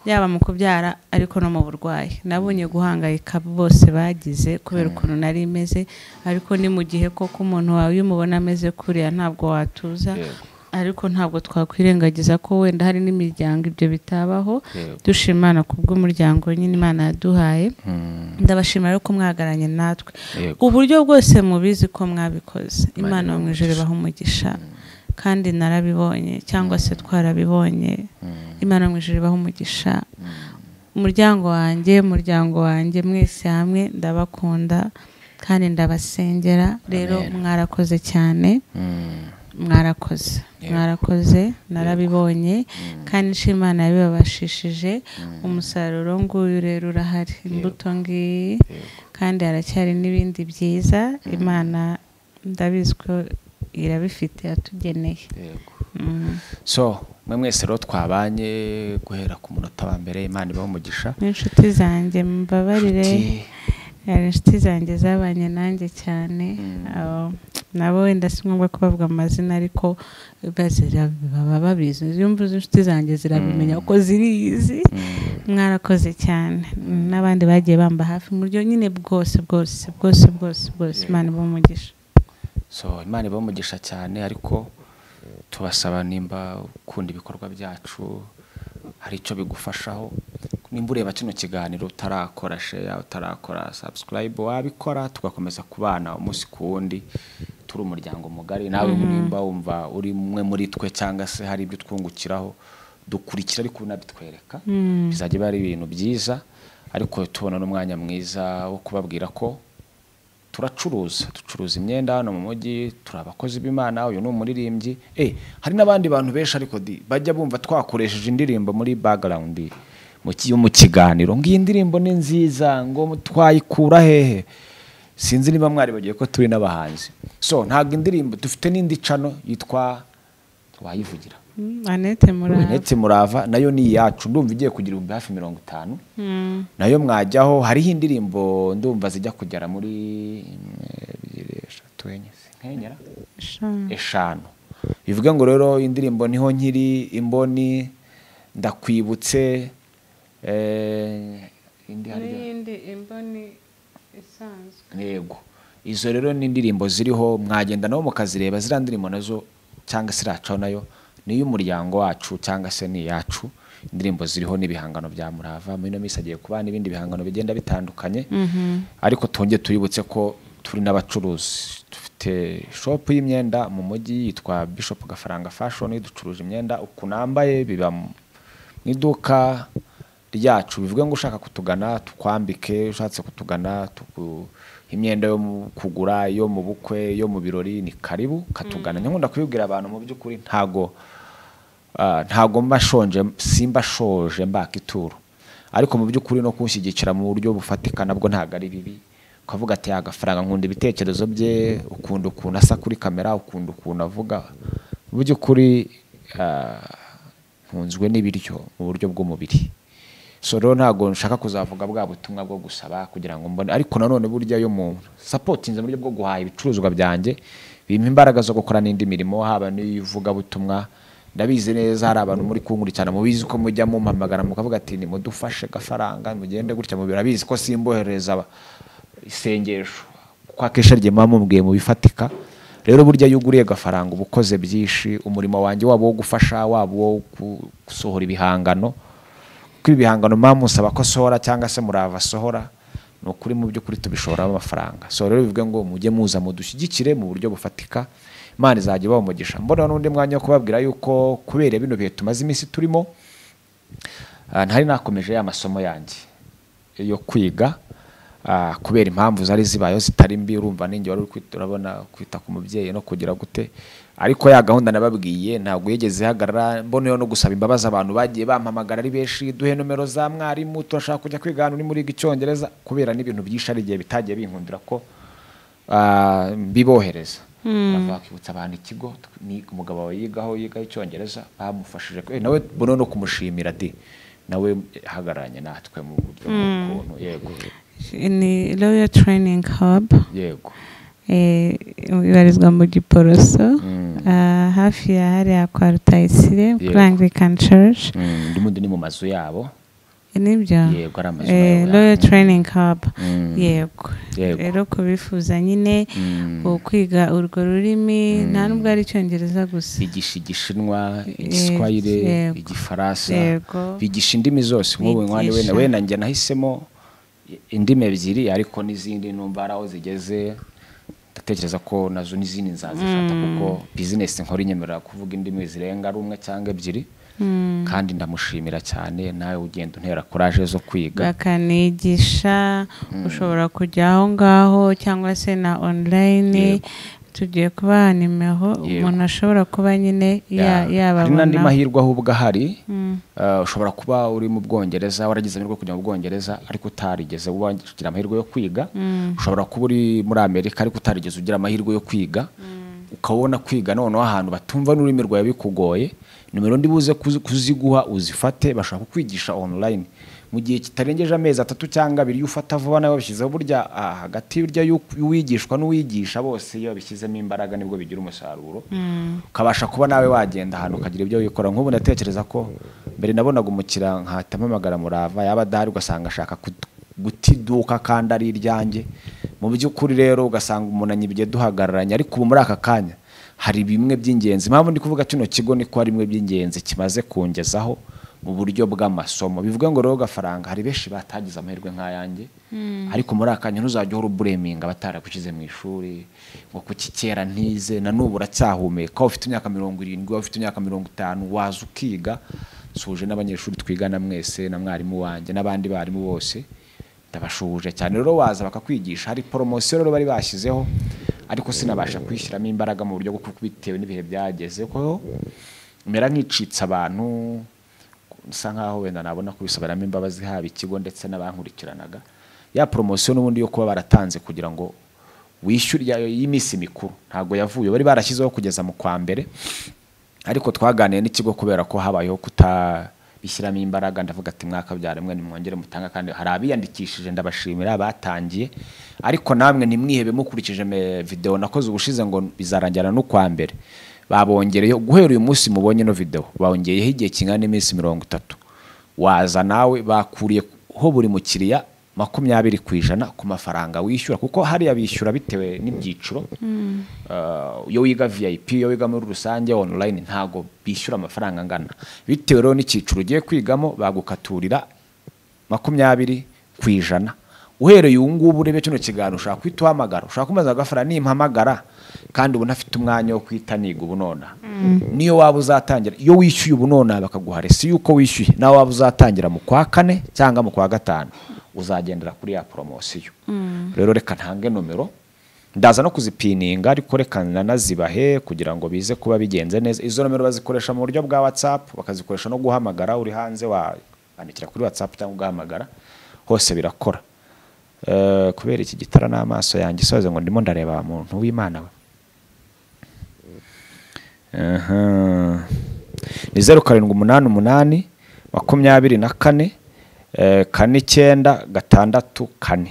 yaba mu kubyara ariko no mu burwayi. Nabonye guhangayika bose bagize kubera ukuntu nari meze, ariko ni mu gihe koko umuntu wawe iyo umubona ameze kuriya ntabwo watuza, ariko ntabwo twakwirengagiza ko wenda hari n'imiryango ibyo bitabaho. Dushimana kubw'umuryango nyine Imana yaduhaye. Ndabashimira ko mwahagararanye natwe uburyo bwose mubizi ko mwabikoze. Imana mu ijuru ibahe umugisha, kandi narabibonye cyangwa se twarabibonye. Imana mu ijuru ibahe umugisha. Umuryango wanjye mwese hamwe ndabakunda kandi ndabasengera. Rero mwarakoze cyane, mwarakoze, narabibonye kandi nshimana yabibabashishije. Umusaruro nguyu rero urahari, imbuto ngiyi, kandi haracyari n'ibindi byiza Imana ndabizi ko irabifite yatugeneye. So mwe mwese rero twabanye guhera ku munota wa mbere, Imana ibahe umugisha. N'inshuti zanjye mbabarire, hari inshuti zanjye zabanye nanjye cyane, nabo wenda si ngombwa kubavuga amazina ariko baba babizi, iyo mvuze inshuti zanjye zirabimenya uko zirizi. Mwarakoze cyane, n'abandi bagiye bamba hafi mu buryo nyine bwose bwose bwose bwose bwose. Imana ibahe umugisha. So Imana ibahe umugisha cyane, ariko tubasaba nimba ukunda ibikorwa byacu hari icyo bigufashaho, nimba ureba kino kiganiro utarakora share, utarakora subscribe, wabikora tugakomeza kubana umunsi ku wundi, turi umuryango mugari. Nawe nimba wumva uri umwe muri twe cyangwa se hari ibyo twungukiraho, dukurikira ariko unabitwereka, bizajya biba ari ibintu byiza. Ariko tubona n'umwanya mwiza wo kubabwira ko turacuruza, ducuruza imyenda hano mu mujyi, turi abakozi b'Imana, uyu ni umuririmbyi. Hari n'abandi bantu benshi ariko bajya bumva twakoresheje indirimbo muri background mu kiganiro, ngo iyi ndirimbo ni nziza, ngo twayikura hehe? Sinzi niba mwari bagiye ko turi n'abahanzi. So ntabwo indirimbo dufite n'indi channel yitwa wayivugira Annette Murava, nayo ni iyacu, ndumva igiye kugira hafi 50. Nayo mwajyaho, hariho indirimbo ndumva zijya kugera muri 2 3 4 5. Bivuga ngo rero indirimbo niho nkiri, imboni, ndakwibutse, indi hari imboni isanzwe. Yego, izo rero ni indirimbo ziriho, mwagenda nabo mukazireba. Ziriya ndirimbo nazo cyangwa se iracaho nayo ni y'umuryango wacu cyangwa se ni yacu. Indirimbo ziriho n'ibihangano bya Murava, muri ino minsi agiye kuba n'ibindi bihangano bigenda bitandukanye. Ariko twongeye tuributse ko turi n'abacuruzi, dufite shop y'imyenda mu mujyi yitwa Bishop Gafaranga Fashion, ducuruje imyenda uku nambaye biba mu iduka ryacu. Bivuga ngo ushaka kutugana tukwambike, ushatse kutugana imyenda yo kugura, yo mu bukwe, yo mu birori, ni karibu katugana. Nkunda kubibwira abantu mu by'ukuri ntago mba shonje, simba shoje mbaka ituro, ariko mu by'ukuri no kunshyigikira mu buryo bufatika nabwo ntago ari bibi. Ukavuga ati agafaranga, nkunda ibitekerezo bye, ukunda ukuntu asa kuri kamera, ukunda ukuntu avuga, mu by'ukuri nkunzwe n'ibiryo mu buryo bw'umubiri. So rero ntago nshaka kuzavuga bwa butumwa bwo gusaba kugira ngo mbone, ariko nanone burya yo mu supportinze mu buryo bwo guhaha ibicuruzwa byanjye bimpa imbaraga zo gukora n'indi mirimo, haba n'ivuga butumwa. Ndabizi neza hari abantu muri kunkurikirana mubizi ko mujya mumpamagara mukavuga ati nimudufashe gafaranga mugende gutya, mubirabizi ko simbohereza isengesho kuko akesha rye muba mumbwiye mu bifatika. Rero burya iyo uguriye Gafaranga uba ukoze byinshi, umurimo wanjye waba wo gufasha, waba wo gusohora ibihangano, kuko ibihangano mpamvu ko sohora cyangwa se Murava sohora, ni ukuri mu by'ukuri tubishoramo amafaranga. So rero bivuge ngo mujye muza mudushyigikire mu buryo bufatika, Imana izajya ibaha umugisha. Mbona n'undi mwanya wo kubabwira yuko kubera bino bihe tumaze iminsi turimo, ntari nakomeje ya masomo yanjye yo kwiga, kubera impamvu zari zibayeho zitari mbi. Urumva ninjye wari urabona kwita ku mubyeyi no kugira gute, ariko ya gahunda nababwiye ntabwo yigeze ihagarara. Mboneyeho no gusaba imbabazi abantu bagiye bampamagara ari benshi, duhe nomero za mwarimu, turashaka kujya kwiga hano uri muri icyongereza, kubera n'ibintu byinshi ari igihe bitagiye binkundira ko mbibohereza. Bakibutsa abantu ikigo ni umugabo wawe yigaho icyongereza, bamufashije nawe mboneyeho no kumushimira di nawe ahagararanye natwe mu buryo bw'ukuntu. Yego, ni Royal Training Hub. Yego, ibarizwa mu Giporoso, hafi ya hariya kwa Rutayisire kuri Anglican Church. Ndimo ni mu mazu yabo. Nibyo. Yego, ari amazu yabo. Royal Training Hub. Yego. Rero kubifuza nyine kwiga urwo rurimi, nta nubwo ari icyongereza gusa, bigisha igishinwa, igiswahili, igifaransa, bigisha indimi zose. Nk'ubu mwana we nanjye nahisemo indimi ebyiri, ariko n'izindi numva ari aho zigeze, ndatekereza ko nazo n'izindi nzazifata, kuko business nkora inyemerera kuvuga indimi zirenga ari umwe cyangwa ebyiri. Kandi ndamushimira cyane, nawe ugenda untera courage zo kwiga, bakanigisha. Ushobora kujya aho ngaho cyangwa se na online, tugiye kubaha nimero umuntu ashobora kuba nyine yababona. Hari n'andi mahirwe ahubwo ahari, ushobora kuba uri mu Bwongereza, waragize amahirwe kujya mu Bwongereza ariko utarigeze ugira amahirwe yo kwiga. Ushobora kuba uri muri Amerika ariko utarigeze ugira amahirwe yo kwiga, ukabona kwiga noneho ahantu batumva n'ururimi rwawe bikugoye. Nimero ndi buze kuziguha uzifate, bashaka kukwigisha online mu gihe kitarengeje amezi 3 cyangwa 2. Iyo ufata vuba nawe babishyizeho, burya hagati burya y'uwigishwa n'uwigisha bose iyo babishyizemo imbaraga nibwo bigira umusaruro, ukabasha kuba nawe wagenda ahantu ukagira ibyo wikora. Nk'ubu ndatekereza ko mbere nabonaga umukira nkahita mpamagara Murava, yaba adahari ugasanga ashaka guta iduka kandi ari iryanjye. Mu by'ukuri rero ugasanga umuntu anyibye duhagararanye, ariko ubu muri aka kanya hari bimwe by'ingenzi. Impamvu ndi kuvuga kino kigo ni ko ari bimwe by'ingenzi kimaze kungezaho mu buryo bw'amasomo. Bivuga ngo rero Gafaranga hari benshi batagize amahirwe nk'ayanjye, ariko muri aka kanya ntuzajya uhora ubureminga bataragushyize mu ishuri ngo kuki kera ntize, na n'ubu uracyahumeka, ufite imyaka 70, ufite imyaka 50, waza ukiga. Suje n'abanyeshuri twigana mwese na mwarimu wanjye n'abandi barimu bose ndabashuhuje cyane. Rero waza bakakwigisha. Hari poromosiyo rero bari bashyizeho, ariko sinabasha kwishyiramo imbaraga mu buryo bwo bitewe n'ibihe byageze, ko mera nkicitse abantu, nsa nkaho wenda nabona kubisoberamo imbabazi haba ikigo ndetse n'abankurikiranaga. Ya poromosiyo n'ubundi yo kuba baratanze kugira ngo wishyure y'iminsi mikuru ntabwo yavuye, bari barashyizeho kugeza mu kwa mbere, ariko twaganiye n'ikigo kubera ko habayeho kutabishyiramo imbaraga. Ndavuga ati mwakabyara mwe nimwongere mutanga, kandi hari abiyandikishije ndabashimira batangiye, ariko namwe ntimwihebe mukurikije video nakoze ubushize ngo bizarangira no kwa mbere. Babongereyo guhera uyu munsi mubonye no video, bongeyeho igihe kingana n'iminsi 30. Waza nawe bakuriye ho buri mukiriya 20% ku mafaranga wishyura, kuko hariya bishyura bitewe n'ibyiciro. Iyo wiga VIP, iyo wiga muri rusange online ntago bishyura amafaranga angana, bitewe rero n'icyiciro ugiye kwigamo bagukaturira 20%. Uhereye ubu ngubu urebe kino kiganiro, ushaka kwita uhamagara, ushaka kumaza Gafaranga nimpamagara kandi ubu ntafite umwanya wo kwita niga ubu nona. Niyo waba uzatangira, iyo wishyuye ubu nona bakaguha resi yuko wishyuye, nawe waba uzatangira mu kwa 4 cyangwa mu kwa 5 uzagendera kuri ya promosiyo. Rero reka ntange nomero, ndaza no kuzipininga, ariko reka nanazibahe kugira ngo bize kuba bigenze neza. Izo nomero bazikoresha mu buryo bwa WhatsApp, bakazikoresha no guhamagara uri hanze, wandikira kuri WhatsApp cyangwa ugahamagara, hose birakora. Kubera iki gitara n'amaso yanjye soze ngo ndimo ndareba muntu w'Imana we. Ni 0788 24 49 64,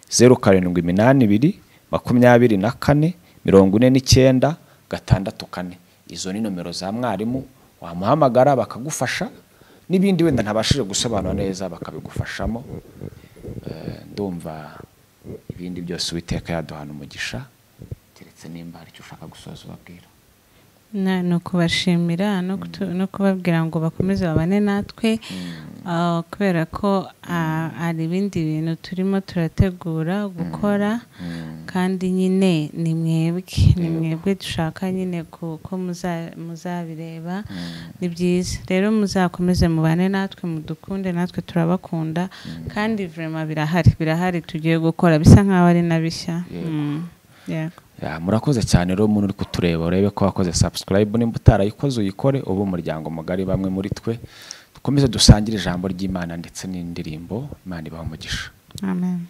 0782 24 49 64. Izo ni nomero za mwarimu, wamuhamagara bakagufasha n'ibindi wenda ntabashije gusobanura neza bakabigufashamo. Ndumva ibindi byose Uwiteka yaduhana umugisha, keretse Ndetse nimba hari icyo ushaka gusoza ubabwira. Ni ukubashimira no kubabwira ngo bakomeze babane natwe, kubera ko hari ibindi bintu turimo turategura gukora, kandi nyine ni mwebwe dushaka nyine ko muzabireba. Ni byiza rero muzakomeze mubane natwe, mudukunde, natwe turabakunda, kandi vraiment birahari tugiye gukora bisa nkaho ari na bishya. Murakoze cyane rero umuntu uri kutureba, urebe ko wakoze subscribe, nimba utarayikoze uyikore, ubu umuryango mugari bamwe muri twe dukomeze dusangire ijambo ry'Imana ndetse n'indirimbo. Imana ibahe umugisha. Amen.